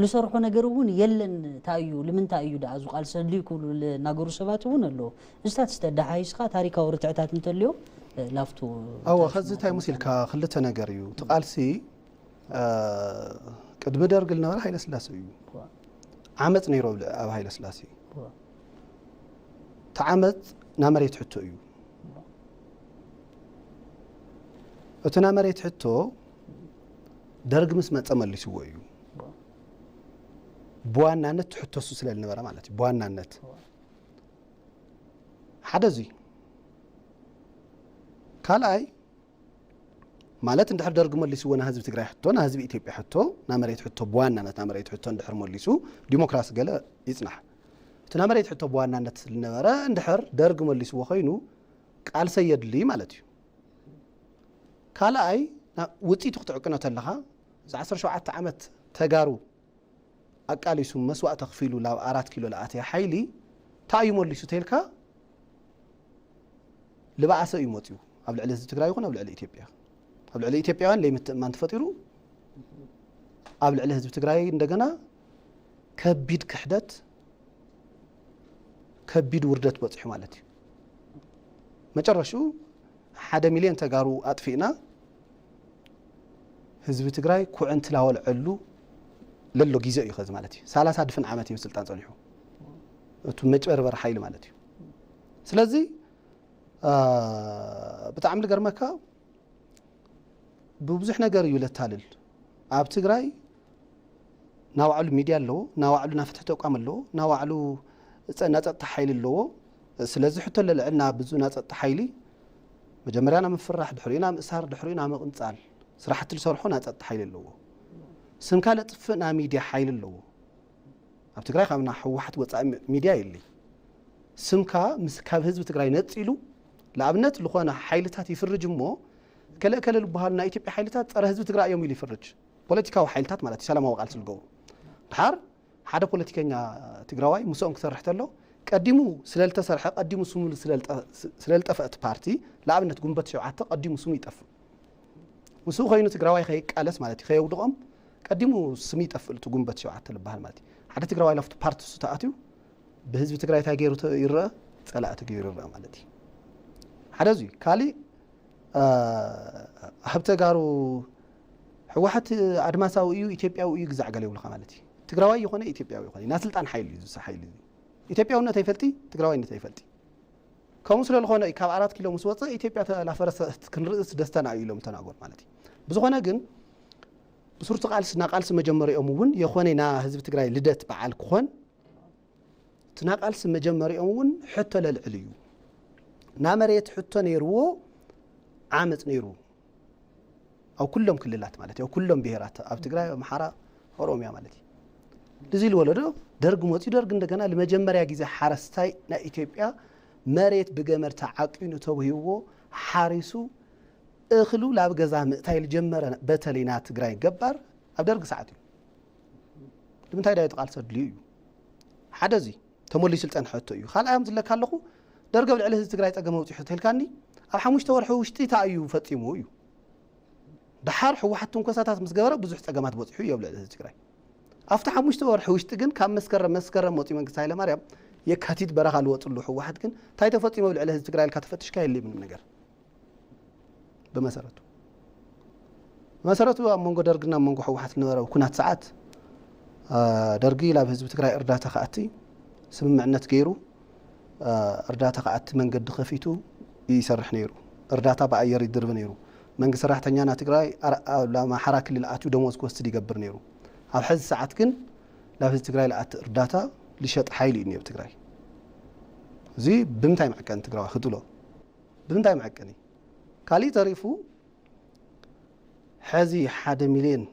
ዝሰርሖ ነገር እውን የለን። እንታይ እዩ ንምንታይ እዩ ደኣ እዚ ቃልሲ ኣድልዩ ክብሉ ዝናገሩ ሰባት እውን ኣለዉ። እዚታት እስተ ኣዳሓሂስካ ታሪካዊ ርትዕታት እንተልዮም ላፍቱ ኣወ ከዚ እንታይ መሲልካ ክልተ ነገር እዩ እቲ ቃልሲ ቅድሚ ደርግ ዝነበረ ሃይለስላሴ እዩ። ዓመፅ ነይሩ ኣብ ሃይለስላሴ እዩ። እቲ ዓመፅ ናይ መሬት ሕቶ እዩ። እቲ ናይ መሬት ሕቶ ደርግ ምስ መፀ መሊስዎ እዩ። ብዋናነት ትሕተሱ ስለ ዝነበረ ማለት እዩ። ብዋናነት ሓደ እዚ ካልኣይ ማለት እንድሕር ደርግ መሊስዎ ናይ ህዝቢ ትግራይ ሕቶ ናይ ህዝቢ ኢትዮጵያ ሕቶ ናይ መሬት ሕቶ ብዋናነት ናይ መሬት ሕቶ እንድሕር መሊሱ ዲሞክራሲ ገለ ይፅናሕ። እቲ ናይ መሬት ሕቶ ብዋናነት ዝነበረ እንድሕር ደርግ መሊስዎ ኮይኑ ቃልሰ የድሊ ማለት እዩ። ካልኣይ ውፅኢቱ ክትዕቅኖ ተለኻ እዚ ዓሰርተ ሸውዓተ ዓመት ተጋሩ ኣቃሊሱ መስዋእቲ ኣኽፊሉ ናብ ኣራት ኪሎ ለኣተየ ሓይሊ እንታይ እዩ መሊሱ ተልካ ልባኣሰ እዩ መፅዩ ኣብ ልዕሊ ህዝቢ ትግራይ ይኹን ኣብ ልዕሊ ኢትዮጵያ። ኣብ ልዕሊ ኢትዮጵያውያን ለይምትእማን ተፈጢሩ፣ ኣብ ልዕሊ ህዝቢ ትግራይ እንደገና ከቢድ ክሕደት፣ ከቢድ ውርደት በፂሑ ማለት እዩ። መጨረሽኡ ሓደ ሚልዮን ተጋሩ ኣጥፊእና ህዝቢ ትግራይ ኩዕንቲ ላወልዐሉ ለሎ ግዜ እዩ። ከዚ ማለት እዩ ሰላሳ ድፍን ዓመት እዩ ስልጣን ፀኒሑ፣ እቱ መጭበርበር ሓይሊ ማለት እዩ። ስለዚ ብጣዕሚ ዝገርመካ ብብዙሕ ነገር እዩ ለታልል። ኣብ ትግራይ ናባዕሉ ሚድያ ኣለዎ፣ ናባዕሉ ናይ ፍትሒ ተቋም ኣለዎ፣ ናባዕሉ ናይ ፀጥታ ሓይሊ ኣለዎ። ስለዚ ሕቶ ለልዕልና ብዙ ናይ ፀጥታ ሓይሊ መጀመርያ ናብ ምፍራሕ፣ ድሕሪኡ ናብ ምእሳር፣ ድሕሪኡ ናብ ምቕንፃል ስራሕቲ ዝሰርሖ ናይ ፀጥታ ሓይሊ ኣለዎ። ስምካ ለጥፍእ ናይ ሚድያ ሓይሊ ኣለዎ። ኣብ ትግራይ ካብ ናይ ህወሓት ወፃኢ ሚድያ የለይ። ስምካ ምስ ካብ ህዝቢ ትግራይ ነፂሉ ንኣብነት ዝኾነ ሓይልታት ይፍርጅ እሞ ከለ ከለ ዝበሃሉ ናይ ኢትዮጵያ ሓይልታት ፀረ ህዝቢ ትግራይ እዮም ኢሉ ይፍርጅ። ፖለቲካዊ ሓይልታት ማለት እዩ፣ ሰላማዊ ቃልሲ ዝገብሩ። ድሓር ሓደ ፖለቲከኛ ትግራዋይ ምስኦም ክሰርሕ ተሎ ቀዲሙ ስለልተሰርሐ ቀዲሙ ስሙ ስለልጠፈ እቲ ፓርቲ ንኣብነት ግንቦት ሸውዓተ ቀዲሙ ስሙ ይጠፍእ። ምስኡ ኮይኑ ትግራዋይ ከይቃለስ ማለት እዩ፣ ከየውድቖም ቀዲሙ ስሙ ይጠፍእ። እቲ ግንቦት ሸውዓተ ዝበሃል ማለት እዩ ሓደ ትግራዋይ ላፍቱ ፓርቲ እሱ ተኣትዩ ብህዝቢ ትግራይ እንታይ ገይሩ ይረአ? ፀላእ ተገይሩ ይረአ ማለት እዩ። ሓደ እዚ ካሊእ ኣብ ተጋሩ ህወሓት ኣድማሳዊ እዩ ኢትዮጵያዊ እዩ ግዛዕ ገለ ይብሉካ ማለት እዩ። ትግራዋይ ይኾነ ኢትዮጵያዊ ይኾነ ናይ ስልጣን ሓይሊ እዩ። እዚ ሓይሊ እዚ ኢትዮጵያውነት ኣይፈልጢ፣ ትግራዋይነት ኣይፈልጢ። ከምኡ ስለ ዝኾነ እዩ ካብ ኣራት ኪሎ ምስ ወፀ ኢትዮጵያ ተላፈረሰት ክንርእስ ደስተና እዩ ኢሎም ተናገሩ ማለት እዩ። ብዝኾነ ግን ብሱርቲ ቃልሲ ና ቃልሲ መጀመሪኦም እውን የኾነ ና ህዝቢ ትግራይ ልደት በዓል ክኾን እቲ ና ቃልሲ መጀመሪኦም እውን ሕቶ ለልዕል እዩ። ና መሬት ሕቶ ነይርዎ ዓመፅ ነይሩ ኣብ ኩሎም ክልላት ማለት እዩ፣ ኣብ ኩሎም ብሄራት ኣብ ትግራይ፣ ኣምሓራ፣ ኦሮሚያ ማለት እዩ። እዚ ኢሉ ወለዶ ደርግ መፅኡ ደርግ እንደገና ንመጀመርያ ግዜ ሓረስታይ ናይ ኢትዮጵያ መሬት ብገመድ ተዓቂኑ ተውሂብዎ ሓሪሱ እኽሉ ላብ ገዛ ምእታይ ልጀመረ በተለይ ና ትግራይ ገባር ኣብ ደርግ ሰዓት እዩ። ንምንታይ ዳዩ ተቃልሶ ኣድልዩ እዩ። ሓደ እዚ ተመሊሱ ዝፀንሐ ሕቶ እዩ። ካልኣዮም ዝለካ ኣለኹ ደርግ ኣብ ልዕሊ ህዝቢ ትግራይ ፀገም ኣውፂሑ ተልካኒ ኣብ ሓሙሽተ ወርሒ ውሽጢ እንታይ እዩ ፈፂሙ እዩ። ደሓር ህወሓት ትንኮሳታት ምስ ገበረ ብዙሕ ፀገማት በፂሑ እዩ ኣብ ልዕሊ ህዝቢ ትግራይ። ኣብቲ ሓሙሽተ ወርሒ ውሽጢ ግን ካብ መስከረም መስከረም መፂኡ መንግስቲ ሃይለማርያም የካቲት በረኻ ልወፅሉ ህወሓት ግን እንታይ ተፈፂሙ ኣብ ልዕሊ ህዝቢ ትግራይ ኢልካ ተፈትሽካ የለ ምንም ነገር። ብመሰረቱ ብመሰረቱ ኣብ መንጎ ደርግና ኣብ መንጎ ህወሓት ዝነበረ ኩናት ሰዓት ደርጊ ናብ ህዝቢ ትግራይ እርዳታ ክኣቲ ስምምዕነት ገይሩ እርዳታ ክኣቲ መንገዲ ከፊቱ ይሰርሕ ነይሩ። እርዳታ ብኣየር ይድርቢ ነይሩ። መንግስቲ ሰራሕተኛና ትግራይ ኣብ ኣምሓራ ክልል ኣትዩ ደሞዝ ክወስድ ይገብር ነይሩ። ኣብ ሕዚ ሰዓት ግን ናብ ህዝቢ ትግራይ ዝኣቲ እርዳታ ዝሸጥ ሓይሊ እዩ ኣብ ትግራይ። እዚ ብምንታይ መዐቀኒ ትግራዋይ ክትብሎ? ብምንታይ መዐቀኒ? ካሊእ ተሪፉ ሕዚ ሓደ ሚልዮን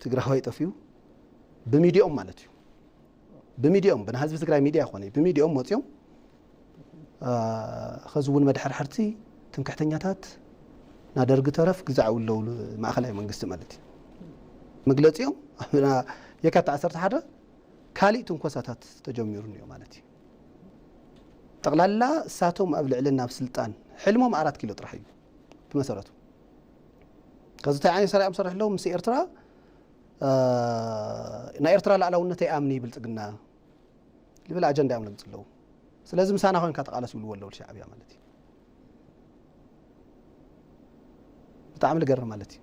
ትግራዋይ ጠፊኡ ብሚድያኦም ማለት እዩ። ብሚድያኦም ብናይ ህዝቢ ትግራይ ሚድያ ይኾነ ብሚድያኦም መፅዮም ኸዚ እውን መድሕርሕርቲ ትምክሕተኛታት ናደርጊ ተረፍ ግዛዕ ውለውሉ ማእኸላይ መንግስቲ ማለት እዩ። መግለፂኦም የካቲት ዓሰርተ ሓደ ካሊእ ትንኮሳታት ተጀሚሩ እኒኦ ማለት እዩ። ጠቕላላ እሳቶም ኣብ ልዕልና ኣብ ስልጣን ሕልሞም ኣራት ኪሎ ጥራሕ እዩ ብመሰረቱ። ከዚ እንታይ ዓይነት ሰሪዖም ሰርሕ ኣለዉ ምስ ኤርትራ ናይ ኤርትራ ላዕላውነት ኣይኣምን እዩ ብልፅግና ልብል ኣጀንዳ እዮም ለምፅ ኣለዉ። ስለዚ ምሳና ኮይንካ ተቃለስ ይብልዎ ኣለዉ ሻዕብያ ማለት እዩ። ብጣዕሚ ልገርም ማለት እዩ።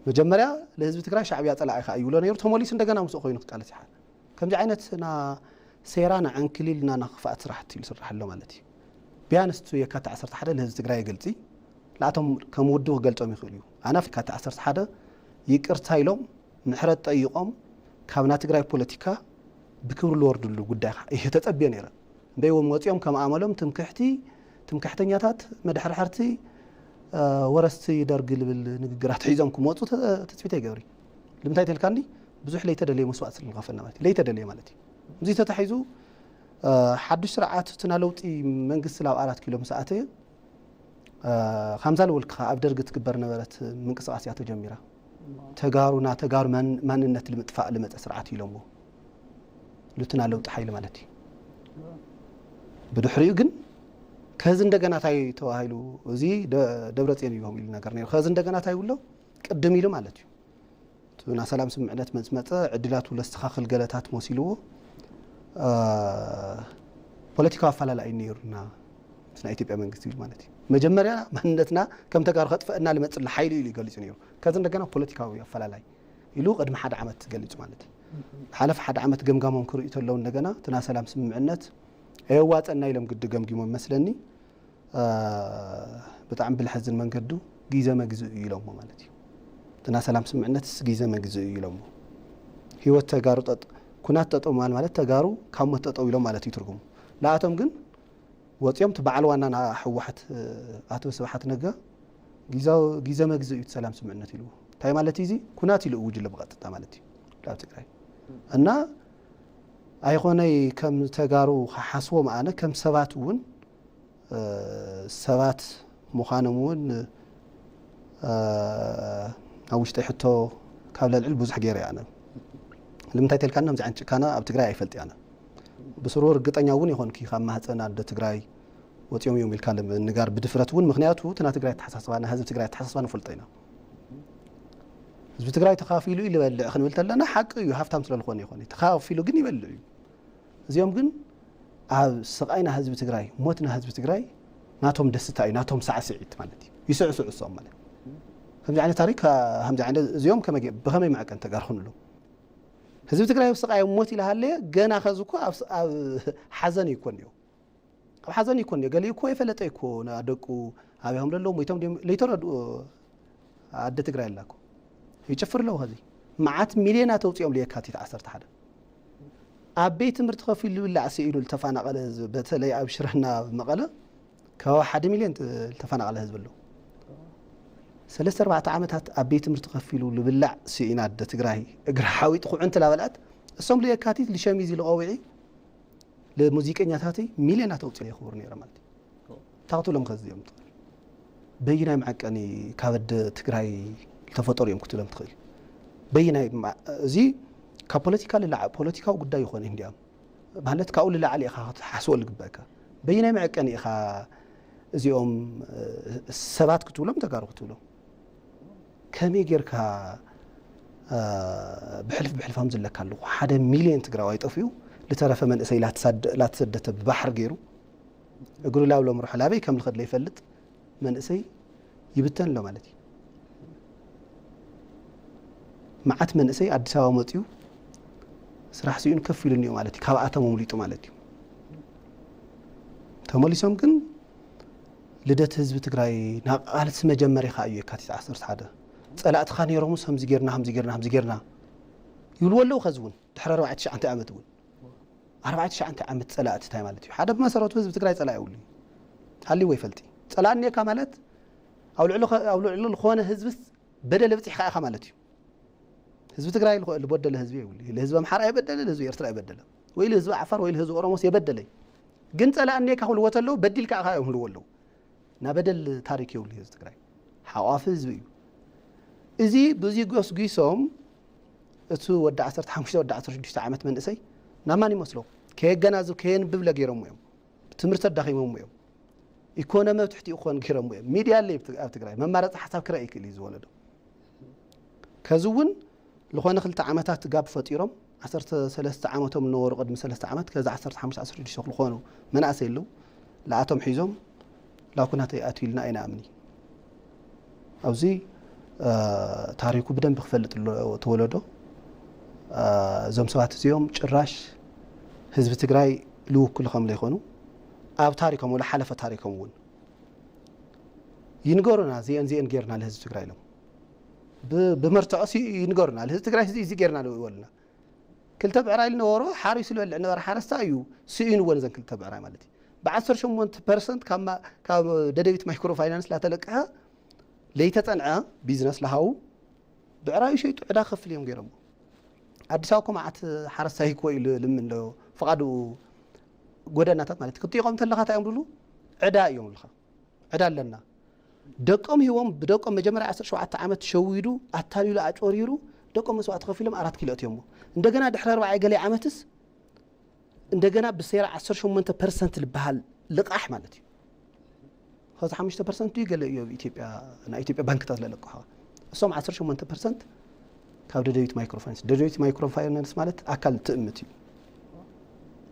መጀመርያ ለህዝቢ ትግራይ ሻዕብያ ፀላኢ ከዓ ይብሎ ነይሩ ተመሊሱ እንደገና ምስኡ ኮይኑ ክቃለስ ይሓል። ከምዚ ዓይነት ና ሴራ ና ዕንክሊል ና ና ክፍኣት ስራሕቲ ይስራሕ ኣሎ ማለት እዩ። ቢያንስቱ የካቲት ዓሰርተ ሓደ ለህዝቢ ትግራይ ይገልፂ ንኣቶም ከም ውድብ ክገልፆም ይኽእል እዩ። ኣነ የካቲት ዓሰርተ ሓደ ይቅርታ ኢሎም ምሕረት ጠይቆም ካብ ናይ ትግራይ ፖለቲካ ብክብሪ ዝወርድሉ ጉዳይ እየ ተፀብዮ ነይረ። እምበይ እውን ወፂኦም ከም ኣመሎም ትምክሕቲ ትምክሕተኛታት መድሕርሕርቲ ወረስቲ ደርጊ ልብል ንግግራት ሒዞም ክመፁ ትፅቢት ኣይገብሪ። ንምንታይ ተልካኒ ብዙሕ ለይተደለየ መስዋእቲ ስለዝኸፈልና ማለት እዩ። ለይተደለየ ማለት እዩ። እዚ ተታሒዙ ሓዱሽ ስርዓት እቲ ናይ ለውጢ መንግስቲ ላብ ኣራት ኪሎ ምስ ኣተየ ከምዛ ልወልክኻ ኣብ ደርጊ ትግበር ነበረት ምንቅስቃስ እያ ተጀሚራ። ተጋሩ ና ተጋሩ ማንነት ልምጥፋእ ልመፀ ስርዓት ኢሎምዎ። ሉትና ለውጢ ሓይሊ ማለት እዩ። ብድሕሪኡ ግን ከዚ እንደገና እንታይ ተባሂሉ? እዚ ደ- ደብረጽዮን ይቦም ኢሉ ነገር ነይሩ። ከዚ እንደገና እንታይ ይብሎ? ቅድም ኢሉ ማለት እዩ። እቲ ናይ ሰላም ስምምዕነት መጽመጸ ዕድላቱ ለስተኻኽል ገለታት መሲልዎ፣ አ፣ ፖለቲካዊ ኣፈላላይ ነይሩና ምስ ናይ ኢትዮጵያ መንግስቲ ይብል ማለት እዩ። መጀመርያ ማንነትና ከም ተጋሩ ከጥፈእና ልመጽእ ሓይሊ ኢሉ ገሊጹ ነይሩ። ከዚ እንደገና ፖለቲካዊ ኣፈላላይ ኢሉ ቅድሚ ሓደ ዓመት ገሊጹ ማለት እዩ። ሓለፈ ሓደ ዓመት ገምጋሞም ክርእዩ ተለዉ እንደገና እቲ ናይ ሰላም ስምምዕነት ኣየዋጸና ኢሎም ግዲ ገምጊሞም መስለኒ። አ፣ ብጣዕሚ ብልሐዝን መንገዱ ግዜ መግዝኡ ኢሎሞ ማለት እዩ። እቲ ናይ ሰላም ስምምዕነትስ ግዜ መግዝኡ ኢሎሞ። ህይወት ተጋሩ ጠጥ ኩናት ጠጠው ማለት ማለት ተጋሩ ካብ ሞት ጠጠው ኢሎም ማለት እዩ ትርጉሙ። ንኣቶም ግን ወፂኦም እቲ በዓል ዋና ናይ ህወሓት፣ እ፣ ኣቶ ስብሓት ነጋ ግዛው- ግዜ መግዝኡ እዩ እቲ ሰላም ስምምዕነት ኢልዎ። እንታይ ማለት እዩ እዚ? ኩናት ኢሉ እውጅ ኣሎ ብቐጥታ ማለት እዩ ኣብ ትግራይ። እና ኣይኾነይ ከም ተጋሩ ክሓስቦም ኣነ ከም ሰባት እውን ሰባት ምዃኖም እውን ኣብ ውሽጠይ ሕቶ ካብ ለልዕል ብዙሕ ገይረ እየ ኣነ። ንምንታይ ተልካና ከምዚ ዓይነት ጭካና ኣብ ትግራይ ኣይፈልጥ ኣነ። ብስሩ ርግጠኛ እውን ይኾንኪ ካብ ማህፀን ኣደ ትግራይ ወፂኦም እዮም ኢልካ ንምንጋር ብድፍረት እውን፣ ምክንያቱ እቲ ናይ ትግራይ ኣተሓሳስባ ናይ ህዝቢ ትግራይ ኣተሓሳስባ ንፈልጦ ኢና። ህዝቢ ትግራይ ተኻፊሉ እዩ ዝበልዕ ክንብል ተለና ሓቂ እዩ፣ ሃፍታም ስለዝኾነ ይኾን ተኻፊሉ ግን ይበልዕ እዩ። እዚኦም ግን ኣብ ስቓይ ናይ ህዝቢ ትግራይ፣ ሞት ናይ ህዝቢ ትግራይ ናቶም ደስታ እዩ፣ ናቶም ሳዕስዒት ማለት እዩ። ይስዕስዑ እሶም ማለት ከምዚ ዓይነት ታሪክ፣ ከምዚ ዓይነት እዚኦም ከመይ ገ- ብኸመይ መዐቀን ተጋር ክንብሎም? ህዝቢ ትግራይ ኣብ ስቓይ ሞት ኢለ ሃለየ ገና ከዚ እኮ ኣብ ስ- ኣብ ሓዘን እዩ እኮ እኒኦ። ኣብ ሓዘን እዩ እኮ እኒኦ። ገሊኡ እኮ የፈለጠ እኮ ደቁ ኣብያም ለለዉ ሞይቶም ድዮም ለይተረድኡ ኣደ ትግራይ ኣላ እኮ ይጭፍር ኣለዉ። ከዚ መዓት ሚልዮናት ኣውፂኦም ለየካቲት ዓሰርተ ሓደ ኣብ ቤት ትምህርቲ ከፊሉ ዝብላዕ ስኢኑ ዝተፋናቐለ ህዝቢ፣ በተለይ ኣብ ሽረና ኣብ መቐለ ከባቢ ሓደ ሚልዮን ዝተፋናቐለ ህዝቢ ኣሎ። ሰለስተ ኣርባዕተ ዓመታት ኣብ ቤት ትምህርቲ ከፊሉ ልብላዕ ስኢና ኣደ ትግራይ እግሪ ሓዊጥ ኩዕንቲ ላበልዓት እሶም ለየካቲት ልሸሚዝ ልቐውዒ ልሙዚቀኛታተይ ሚልዮናት ኣውፂኦም የኽብሩ ነይረ ማለት እዩ። እንታይ ክትብሎም ከዚ እዮም ትኽእል? በይናይ መዐቀኒ ካብ ኣደ ትግራይ ዝተፈጠሩ እዮም ክትብሎም ትኽእል? በይናይ ማ- እዚ ካብ ፖለቲካ ልላዕ ፖለቲካዊ ጉዳይ ይኾነ እንዲያም ማለት ካብኡ ልላዕሊ ኢኻ ክትሓስቦ ዝግበእካ። በይናይ መዐቀኒ ኢኻ እዚኦም ሰባት ክትብሎም ተጋሩ ክትብሎም ከመይ ጌርካ ብሕልፍ ብሕልፋም ዝለካ ኣለኹ ሓደ ሚልዮን ትግራዋይ ጠፊኡ ልተረፈ መንእሰይ ላተሰደተ ብባሕር ገይሩ እግሩ ላብሎ ምርሖ ላበይ ከም ልኸድ ለይፈልጥ መንእሰይ ይብተን ኣሎ ማለት እዩ። መዓት መንእሰይ ኣዲስ ኣበባ መፅኡ ስራሕ ስኢኑ ከፍ ኢሉ እኒኦ ማለት እዩ። ካብ ኣተም ኣምሊጡ ማለት እዩ። ተመሊሶም ግን ልደት ህዝቢ ትግራይ ናብ ቃልሲ መጀመሪ ከዓ እዩ የካቲት ዓሰርተ ሓደ ፀላእትኻ ነይሮምስ ከምዚ ጌርና ከምዚ ጌርና ከምዚ ጌርና ይብልዎ ኣለዉ። ከዚ እውን ድሕሪ ኣርባዕተ ትሽዓተ ዓመት እውን ኣርባዕተ ትሽዓተ ዓመት ፀላእቲ እንታይ ማለት እዩ? ሓደ ብመሰረቱ ህዝቢ ትግራይ ፀላኢ የብሉ እዩ። ሃልይዎ ይፈልጥ እዩ። ፀላእ እኒኤካ ማለት ኣብ ልዕሊ ከ- ኣብ ልዕሊ ዝኾነ ህዝብስ በደል ኣብፂሕካ ኢኻ ማለት እዩ። ህዝቢ ትግራይ ልኾ- ልበደለ ህዝቢ የብሉ እዩ። ልህዝቢ ኣምሓራ የበደለ፣ ልህዝቢ ኤርትራ የበደለ፣ ወይ ልህዝቢ ዓፋር ወይ ልህዝቢ ኦሮሞስ የበደለ እዩ። ግን ፀላእ እኒኤካ ክብልዎ ተለዉ በዲልካ ኢኻ እዮም ክብልዎ ኣለዉ። እና በደል ታሪክ የብሉ ህዝቢ ትግራይ ሓቋፊ ህዝቢ እዩ። እዚ ብዙ ጎስጒሶም እቲ ወዲ ዓሰርተ ሓሙሽተ ወዲ ዓሰርተ ሽዱሽተ ዓመት መንእሰይ ናብ ማን ይመስሎ ከየገናዝብ ከየንብብ ለገይሮም እዮም። ትምህርቲ ኣዳኺሞም እዮም። ኢኮኖሚ ኣብ ትሕቲኡ ክኾን ገይሮም እዮም። ሚድያ ኣለይ ኣብ ትግራይ መማረፂ ሓሳብ ክረእ ይክእል እዩ ዝወለዶ። ከዚ እውን ዝኾነ ክልተ ዓመታት ጋብ ፈጢሮም ዓሰርተ ሰለስተ ዓመቶም ነበሩ ቅድሚ ሰለስተ ዓመት ከዚ ዓሰርተ ሓሙሽተ ዓሰርተ ሽዱሽተ ዝኾኑ መናእሰይ ኣለዉ። ንኣቶም ሒዞም ላኩናት ኣይኣትዩልና ኣይንኣምን እዩ። ኣብዚ ታሪኩ ብደንብ ክፈልጥ ኣሎ ተወለዶ። እዞም ሰባት እዚኦም ጭራሽ ህዝቢ ትግራይ ልውክሉ ከም ዘይኮኑ ኣብ ታሪኮም ወላ ሓለፈ ታሪኮም እውን ይንገሩና። ዚአን ዚአን ጌርና ለህዝቢ ትግራይ ኢሎም ብ- ብመርትዖ ሲ ይንገሩና። ለህዝቢ ትግራይ እዚ እዚ ጌርና ይበሉና። ክልተ ብዕራይ ዝነበሮ ሓሪሱ ዝበልዕ ነበረ ሓረስታ እዩ ስኢንዎ ነዘን ክልተ ብዕራይ ማለት እዩ። ብዓሰርተ ሸሞንተ ፐርሰንት ካብ ማ- ካብ ደደቢት ማይክሮ ፋይናንስ ላተለቅሐ ለይተፀንዐ ቢዝነስ ለሃው ብዕራዩ ሸይጡ ዕዳ ከፍል እዮም ገይሮሞ። ኣዲስ ኣበባ እኮ መዓት ሓረስታይ እኮ እዩ ል- ልምን ሎ ፍቓዱ ጎደናታት ማለት ክትጥይቆም እንተለካ እንታይ እዮም ድሉ ዕዳ እዮም ልካ ዕዳ ኣለና። ደቆም ሂቦም ብደቆም መጀመርያ ዓሰርተ ሸውዓተ ዓመት ሸዊዱ ኣታሊሉ ኣጭወሪሩ ደቆም መስዋዕቲ ከፊሎም ኣራት ኪሎ እትዮሞ። እንደገና ድሕሪ ኣርባዓ ገለ ዓመትስ እንደገና ብሴራ ዓሰርተ ሸሞንተ ፐርሰንት ዝበሃል ልቓሕ ማለት እዩ። ኣብዚ ሓሙሽተ ፐርሰንት እዩ ገለ እዩ ኣብ ኢትዮጵያ፣ ናይ ኢትዮጵያ ባንክታት ለለቅሖ። እሶም ዓሰርተ ሸሞንተ ፐርሰንት ካብ ደደቢት ማይክሮ ፋይናንስ። ደደቢት ማይክሮ ፋይናንስ ማለት ኣካል ትእምት እዩ።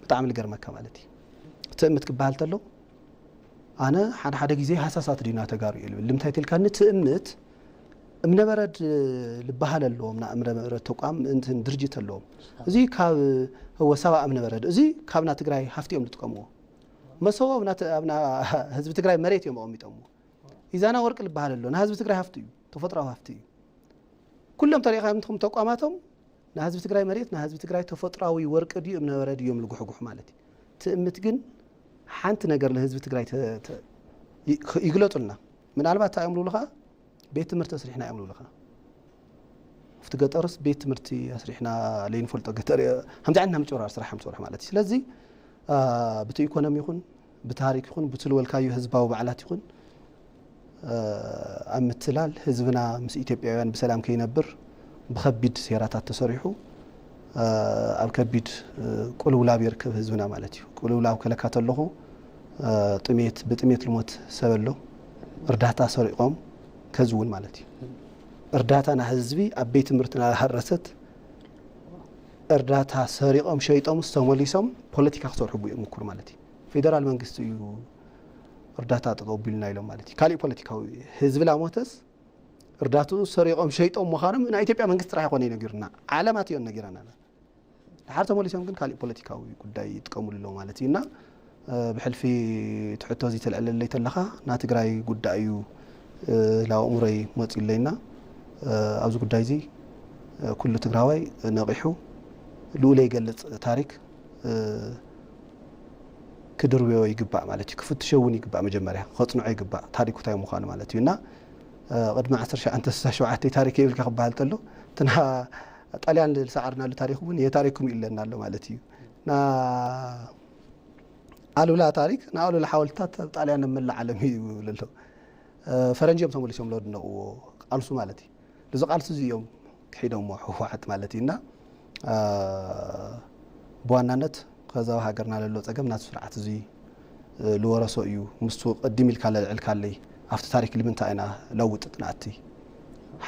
ብጣዕሚ ልገርመካ ማለት እዩ። ትእምት ክበሃል ተሎ ኣነ ሓደ ሓደ ግዜ ሃሳሳት ዲና ተጋሩ እየ ልብል። ልምታይ ትልካኒ ትእምት እምነበረድ ልበሃል ኣለዎም፣ ና እምነበረድ ተቋም እንትን ድርጅት ኣለዎም። እዚ ካብ ህወ ሳባ እምነበረድ፣ እዚ ካብና ትግራይ ሃፍቲ እዮም ዝጥቀምዎ። መሰቦ ኣብና ተ-፣ ኣብና ህዝቢ ትግራይ መሬት እዮም ኣቐሚጦምዎ። ኢዛና ወርቂ ልበሃል ኣሎ፣ ንህዝቢ ትግራይ ሃፍቲ እዩ፣ ተፈጥሮኣዊ ሃፍቲ እዩ። ኩሎም ተሪእኻ እንተኹም ተቋማቶም ንህዝቢ ትግራይ መሬት፣ ንህዝቢ ትግራይ ተፈጥሮኣዊ ወርቂ ድዩ እምነበረድ እዮም ልጉሕጉሑ ማለት እዩ። ትእምት ግን ሓንቲ ነገር ንህዝቢ ትግራይ ተ-፣ ተ-፣ ይ-፣ ይግለጹልና። ምናልባት እንታይ እዮም ልብሉኻ? ቤት ትምህርቲ ኣስሪሕና እዮም ልብሉኻ። ኣብቲ ገጠርስ ቤት ትምህርቲ ኣስሪሕና ለይንፈልጦ ገጠር እየ። ከምዚ ዓይነት ናይ ምጭብርባር ስራሕ እዮም ዝሰርሑ ማለት እዩ። ስለዚ፣ አ፣ ብቲ ኢኮኖሚ ይኹን፣ ብታሪክ ይኹን፣ ብቲ ዝበልካዮ ህዝባዊ በዓላት ይኹን፣ አ፣ ኣብ ምትላል ህዝብና ምስ ኢትዮጵያውያን ብሰላም ከይነብር ብኸቢድ ሴራታት ተሰሪሑ፣ አ፣ ኣብ ከቢድ፣ እ፣ ቅልውላብ ይርከብ ህዝብና ማለት እዩ። ቅልውላብ ከለካ ተለኹ፣ አ፣ ጥሜት፣ ብጥሜት ልሞት ሰብ ኣሎ። እርዳታ ሰሪቖም ከዚ እውን ማለት እዩ። እርዳታ ንህዝቢ ኣብ ቤት ትምህርቲ እናሃረሰት እርዳታ ሰሪቖም ሸይጦምስ ተመሊሶም ፖለቲካ ክሰርሑ ይምኩሩ ማለት እዩ። ፌደራል መንግስቲ እዩ እርዳታ ጠጠው ቢልና ኢሎም ማለት እዩ። ካሊእ ፖለቲካዊ ህዝቢ ላሞተስ እርዳትኡ ሰሪቖም ሸይጦም ምዃኖም ናይ ኢትዮጵያ መንግስቲ ጥራሕ ይኾነ እዩ ነጊሩና። ዓለማት እዮም ነጊረና። ድሓር ተመሊሶም ግን ካሊእ ፖለቲካዊ ጉዳይ ይጥቀምሉ ኣለዉ ማለት እዩ። እና፣ እ፣ ብሕልፊ እቲ ሕቶ እዚ ተልዕለለይ ተለኻ፣ ናይ ትግራይ ጉዳይ እዩ፣ እ፣ ላብ ኣእምሮይ መፂኡ ኣለይና። እ፣ ኣብዚ ጉዳይ እዚ፣ እ፣ ኩሉ ትግራዋይ ነቒሑ፣ ልኡለይ ይገልፅ ታሪክ፣ እ፣ ክድርብዮ ይግባእ ማለት እዩ። ክፍትሾ እውን ይግባእ፣ መጀመርያ ከፅንዖ ይግባእ ታሪኩ እንታይ ምዃኑ ማለት እዩ። እና፣ እ፣ ቅድሚ ዓሰርተ ትሽዓተ ስሳ ሸውዓተ ታሪክ ይብልካ ክበሃል ተሎ፣ እቲ ና-፣ ጣልያን ዝሰዓርናሉ ታሪክ እውን የታሪኩም ይብለና ኣሎ ማለት እዩ። ና-፣ ኣሉላ ታሪክ፣ ንኣሉላ ሓወልትታት ኣብ ጣልያን ኣብ መላእ ዓለም እዩ ይብል ኣሎ። እ፣ ፈረንጂ እዮም ተመሊሶም ለድነቕዎ ቃልሱ ማለት እዩ። እዚ ቃልሲ እዚ እዮም ክሒዶሞ ህወሓት ማለት እዩ። እና፣ እ፣ ብዋናነት ከዛዊ ሃገርና ለሎ ጸገም ናቲ ስርዓት እዚ፣ እ፣ ልወረሶ እዩ። ምስቱ ቅድም ኢልካ ለልዕልካለይ፣ ኣብቲ ታሪክ ልምንታይ ኢና ለውጥጥ ንኣቲ?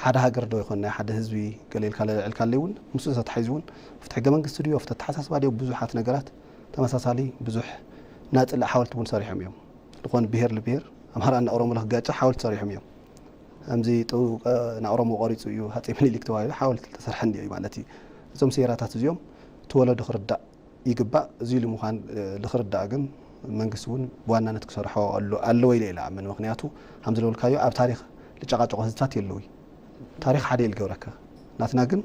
ሓደ ሃገር ዶ ይኾን ናይ ሓደ ህዝቢ ገለ ኢልካ ለልዕልካለይ እውን፣ ምስኡ ተተሓሒዙ እውን፣ ኣብቲ ሕገ መንግስቲ ድዩ፣ ኣብቲ ኣተሓሳስባ ድዩ፣ ብዙሓት ነገራት ተመሳሳሊ ብዙሕ ናይ ጽላእ ሓወልቲ እውን ሰሪሖም እዮም። ዝኾነ ብሄር ልብሄር፣ ኣምሓራ እና ኦሮሞ ለክጋጨ ሓወልቲ ሰሪሖም እዮም። ከምዚ ጥው-፣ እ፣ ንኦሮሞ ቆሪጹ እዩ ሃጼ ምኒልክ ተባሂሉ ሓወልቲ ዝተሰርሐ እንዲዮ ማለት እዩ። እዞም ሴራታት እዚኦም እቲ ወለዶ ክርዳእ ይግባእ። እዚ ኢሉ ምዃን፣ እ፣ ልክርዳእ ግን መንግስቲ እውን ብዋናነት ክሰርሖ ኣሎ-፣ ኣለዎ ኢለ ኢለ እኣምን። ምኽንያቱ፣ ከም ዝበልካዮ፣ ኣብ ታሪኽ ልጨቃጨቆ ህዝብታት የለውይ። ታሪኽ ሓደ እዩ ልገብረካ። ናትና ግን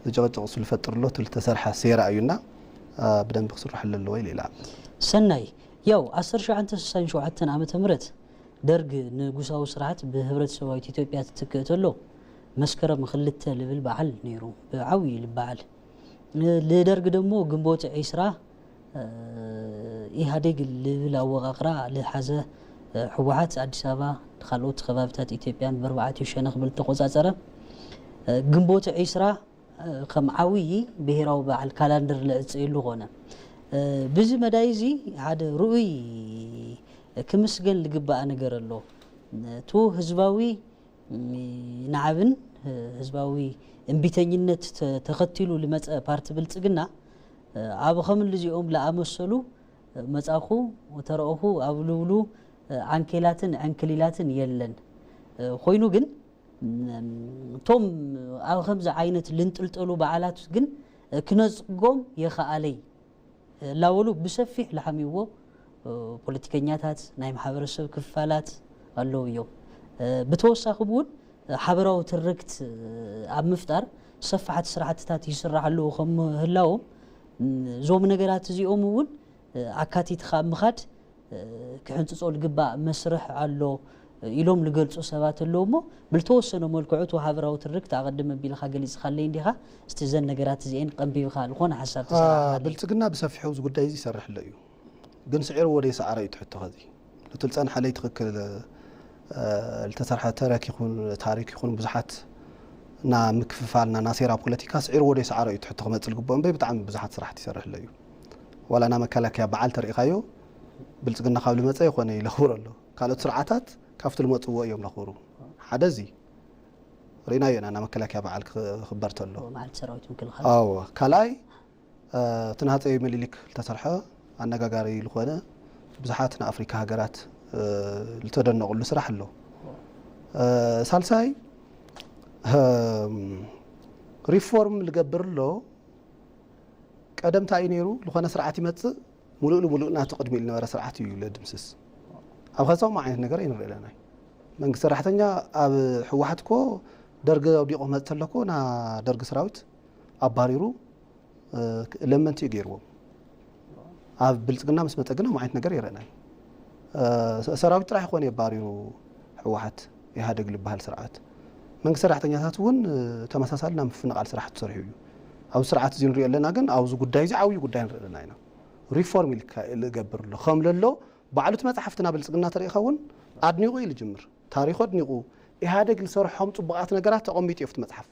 ዝጨቀጨቅ እሱ ልፈጥር ኣሎ፣ እቲ ልተሰርሐ ሴራ እዩና፣ እ፣ ብደንቢ ክስርሐሉ ኣለዎ ኢለ ኢለ እኣምን። ሰናይ፣ ያው፣ ዓሰርተ ትሽዓተ ስሳን ሸውዓተን ዓመተ ምህረት ደርግ ንጉሳዊ ስርዓት ብህብረተሰባዊት ኢትዮጵያ ትትክእ ተሎ፣ መስከረም ክልተ ልብል በዓል ነይሩ፣ ብዓብዩ ልበዓል። ን-፣ ልደርግ ደሞ ግንቦት ዒስራ፣ እ፣ ኢህኣዴግ ልብል ኣወቃቅራ ልሓዘ፣ እ፣ ህወሓት ኣዲስ ኣበባ፣ ካልኦት ከባብታት ኢትዮጵያን ብኣርባዕቲኡ ሸነኽ ብልተቆጻጸረ፣ እ፣ ግንቦት ዒስራ፣ እ፣ ከም ዓብዪ ብሄራዊ በዓል ካላንደር ልዕጸየሉ ኾነ። እ፣ ብዚ መዳይ እዚ ሓደ ርኡይ ክምስገን ልግባእ ነገር ኣሎ። እቱ ህዝባዊ ናዕብን ህዝባዊ እምቢተኝነት ተ-፣ ተኸቲሉ ልመጸ ፓርቲ ብልጽግና፣ ኣብ ኸምልዚኦም ለኣመሰሉ መጻኹ፣ ተረእኹ ኣብ ልብሉ ዓንኬላትን ዕንክሊላትን የለን። ኾይኑ ግን፣ እቶም ኣብ ኸምዚ ዓይነት ልንጥልጠሉ በዓላት ግን ክነጽጎም የኸኣለይ። እናበሉ ብሰፊሕ ለሓምይዎ፣ እ፣ ፖለቲከኛታት፣ ናይ ማሕበረሰብ ክፋላት ኣለዉ እዮም። እ፣ ብተወሳኺ እውን ሓበራዊ ትርክት፣ እ፣ ኣብ ምፍጣር ሰፋሕቲ ስራሕትታት ይስራሕ ኣለዉ ከም ምህላዎም፣ ም፣ እዞም ነገራት እዚኦም እውን፣ እ፣ ኣካቲትካ ኣብ ምኻድ፣ እ፣ ክሕንጽጾ ዝግባእ መስርሕ ኣሎ ኢሎም ዝገልጹ ሰባት ኣለዉ እሞ፣ ብልተወሰነ መልክዑ እቲ ሓበራዊ ትርክት ኣቐድም ኣቢልካ ገሊጽካለይ እንዲኻ። እስቲ እዘን ነገራት እዚኤን ቀንቢብካ ዝኾነ ሓሳብ አ፣ ተሰማዕካኒ። ብልጽግና ብሰፊሑ ኣብዚ ጉዳይ እዚ ይሰርሕ ኣሎ እዩ። ግን ስዒርዎ ዶ ይሰዓሮ እዩ እቲ ሕቶ ኸዚ። እቲ ዝጸንሐለይ ትኽክል፣ እ፣ ዝተሰርሐ ተረክ ይኹን ታሪክ ይኹን ብዙሓት ና ምክፍፋልና ና ሴራ ፖለቲካ ስዒርዎ ዶ ይሰዓሮ እዩ እቲ ሕቶ ክመጽእ ዝግብኦ እምበይ ብጣዕሚ ብዙሓት ስራሕቲ ይሰርሕ ኣሎ እዩ። ዋላ ና መከላከያ በዓል ተርኢኻዮ ብልጽግና ካብ ልመጸ ይኾነ ይለኽብር ኣሎ። ካልኦት ስርዓታት ካብቲ ዝመፅዎ እዮም ለኽብሩ። ሓደ እዚ ርኢናዮ ኢና፣ ናብ መከላከያ በዓል ክኽበር ተሎ። መዓልቲ ሰራዊት ምክልኻል ኣዎ። ካልኣይ እቲ ንሃፀይ ምኒልክ ዝተሰርሐ ኣነጋጋሪ ዝኾነ ብዙሓት ንኣፍሪካ ሃገራት ዝተደነቑሉ ስራሕ ኣሎ። ሳልሳይ ሪፎርም ልገብር ኣሎ። ቀደም እንታይ እዩ ነይሩ? ዝኾነ ስርዓት ይመፅእ፣ ሙሉእ ልሙሉእ ናቱ ቅድሚ ኢሉ ነበረ ስርዓት እዩ ለድምስስ። ኣብ ከዛም ዓይነት ነገር ኣይንርኢ ኣለና። መንግስቲ ሰራሕተኛ ኣብ ህወሓት እኮ ደርጊ ኣውዲቑ ክመፅእ ተለኮ ና ደርጊ ሰራዊት ኣባሪሩ ለመንቲ እዩ ገይርዎም። ኣብ ብልፅግና ምስ መፀ ግን ኣብ ዓይነት ነገር ይረአናይ። ሰራዊት ጥራሕ ይኾነ የባሪሩ ህወሓት ኢህኣደግ ዝበሃል ስርዓት። መንግስቲ ሰራሕተኛታት እውን ተመሳሳሊ ናብ ምፍንቓል ስራሕ ተሰሪሑ እዩ። ኣብዚ ስርዓት እዚ ንሪኦ ኣለና፣ ግን ኣብዚ ጉዳይ እዚ ዓብዩ ጉዳይ ንርኢ ኣለና ኢና። ሪፎርም ኢልካ ልገብር ኣሎ ከም ለሎ ባዕሉ እቲ መፅሓፍትና ብልፅግና ተሪእኻ እውን ኣድኒቑ እዩ ልጅምር። ታሪኹ ኣድኒቑ ኢህኣደግ ዝሰርሖም ፅቡቓት ነገራት ተቐሚጡ እዩ ኣብቲ መፅሓፍ።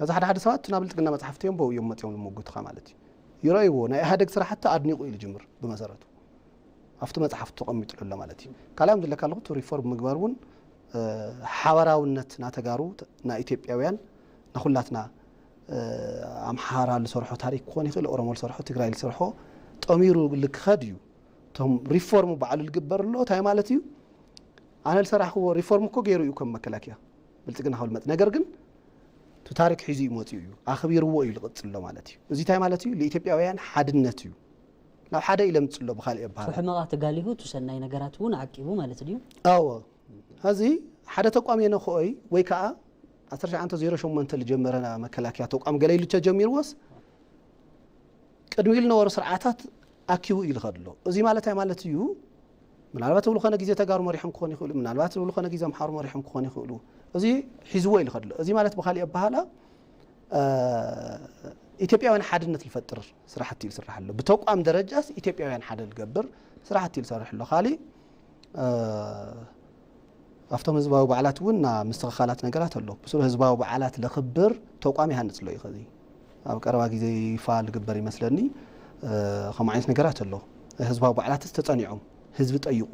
እዚ ሓደ ሓደ ሰባት ናብ ብልፅግና መፅሓፍቲ እዮም በው እዮም መፅኦም ልምጉትኻ ማለት እዩ። ይረእይዎ ናይ ኢህኣደግ ስራሕቲ ኣድኒቑ እዩ ልጅምር ብመሰረቱ ኣብቲ መፅሓፍቲ ተቐሚጡ ኣሎ ማለት እዩ። ካልኣም ዝለካ ኣለኹ እቲ ሪፎርም ምግባር እውን ሓበራውነት ናተጋሩ ናይ ኢትዮጵያውያን ንኩላትና ኣምሓራ ዝሰርሖ ታሪክ ክኾን ይኽእል፣ ኦሮሞ ዝሰርሖ፣ ትግራይ ዝሰርሖ ጠሚሩ ልክኸድ እዩ። እቶም ሪፎርም ባዕሉ ልግበር ኣሎ እንታይ ማለት እዩ? ኣነ ዝሰራሕክዎ ሪፎርም እኮ ገይሩ እዩ ከም መከላከያ ብልፅግና ካብ ልመፅ። ነገር ግን እቲ ታሪክ ሒዙ እዩ መፅኡ እዩ ኣኽቢርዎ እዩ ልቕፅሎ ማለት እዩ። እዚ እንታይ ማለት እዩ? ንኢትዮጵያውያን ሓድነት እዩ። ናብ ሓደ ኢለ ምፅሎ ብካልእ የበሃል ሕመቓ ተጋሊሁ እቲ ሰናይ ነገራት እውን ዓቂቡ ማለት ድዩ? ኣዎ። ሕዚ ሓደ ተቋም የነክኦይ ወይ ከዓ ዓሰርተ ትሽዓተ ዜሮ ሸሞንተ ዝጀመረ መከላከያ ተቋም ገለ ኢሉ ተጀሚርዎስ ቅድሚ ኢሉ ነበሩ ስርዓታት ኣኪቡ ኢሉ ከድሎ። እዚ ማለት እንታይ ማለት እዩ? ምናልባት ዝብሉ ኮነ ግዜ ተጋሩ መሪሖም ክኾኑ ይኽእሉ፣ ምናልባት ዝብሉ ኮነ ግዜ ኣምሓሩ መሪሖም ክኾኑ ይኽእሉ። እዚ ሒዝዎ ኢሉ ከድሎ። እዚ ማለት ብካሊእ ኣበሃላ ኢትዮጵያውያን ሓድነት ዝፈጥር ስራሕቲ እዩ ዝስራሕ ኣሎ። ብተቋም ደረጃስ ኢትዮጵያውያን ሓደ ዝገብር ስራሕቲ እዩ ዝሰርሕ ኣሎ። ካሊእ ኣብቶም ህዝባዊ በዓላት እውን ና ምስትኽኻላት ነገራት ኣሎ። ብስሩ ህዝባዊ በዓላት ለኽብር ተቋም ይሃንፅ ኣሎ እዩ። ከዚ ኣብ ቀረባ ግዜ ይፋ ልግበር ይመስለኒ። ከምኡ ዓይነት ነገራት ኣሎ። ህዝባዊ በዓላትስ ተፀኒዖም ህዝቢ ጠይቑ፣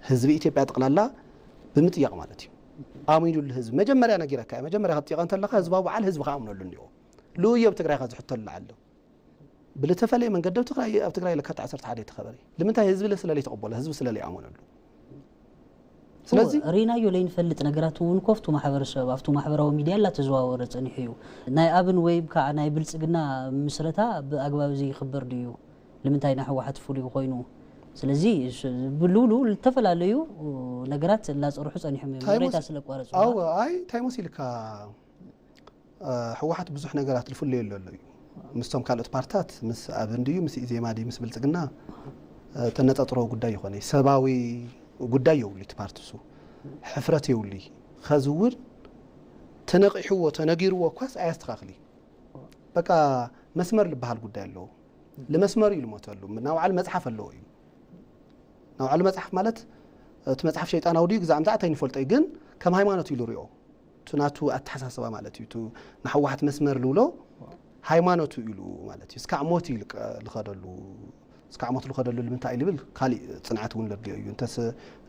ህዝቢ ኢትዮጵያ ጠቕላላ ብምጥያቕ ማለት እዩ። ኣሚኑሉ ህዝቢ መጀመርያ ነጊረካ እየ። መጀመርያ ክትጥይቐ እንተለካ ህዝባዊ በዓል ህዝቢ ከኣምነሉ እኒኦ። ልኡዮ ኣብ ትግራይ ከዚ ሕቶ ኣሎ ኣሎ ብልተፈለየ መንገዲ ኣብ ትግራይ ኣብ ትግራይ ለካት ዓሰርተ ሓደ የተኸበረ። ንምንታይ ህዝቢ ስለለይ ተቐበሎ ህዝቢ ስለለይ ኣመነሉ። ስለዚ ሪናዮ ለይንፈልጥ ነገራት እውን ኮፍቱ ማሕበረሰብ ኣብቱ ማሕበራዊ ሚድያ ላተዘዋወረ ጸኒሑ እዩ። ናይ ኣብን ወይም ከዓ ናይ ብልጽግና ምስረታ ብኣግባብ እዚ ይኽበር ድዩ? ንምንታይ ናይ ህወሓት ፍሉይ ኮይኑ? ስለዚ ብልውሉ ዝተፈላለዩ ነገራት ላፀርሑ ጸኒሖም እዮም። ሬታ ስለቋረጹ ኣይ እንታይ መሲልካ ህወሓት ብዙሕ ነገራት ዝፍለየሉ ኣሎ እዩ። ምስቶም ካልኦት ፓርታት ምስ ኣብን ድዩ ምስ ኢዜማ ድዩ ምስ ብልፅግና ተነፃፅሮ ጉዳይ ይኾነ ሰብኣዊ ጉዳይ የብሉ እቲ ፓርቲ እሱ ሕፍረት የብሉ። ከዚ እውን ተነቂሕዎ ተነጊርዎ እኳስ ኣያስተኻኽል እዩ። በቃ መስመር ዝበሃል ጉዳይ ኣለዎ። ልመስመር እዩ ልሞተሉ ናባዕሉ መፅሓፍ ኣለዎ እዩ። ናባዕሉ መፅሓፍ ማለት እቲ መፅሓፍ ሸይጣናዊ ድዩ ግዛዕ ምዛዕ እንታይ ንፈልጦ እዩ ግን ከም ሃይማኖት ኢሉ ሪኦ እቲ ናቱ ኣተሓሳስባ ማለት እዩ። እቲ ንሕወሓት መስመር ልብሎ ሃይማኖቱ ኢሉ ማለት እዩ። እስካዕ ሞት እዩ ልቀ- ልኸደሉ እስካዕ ሞት ልኸደሉ ንምንታይ እዩ ልብል ካሊእ ፅንዓት እውን ለድልዮ እዩ። እንተስ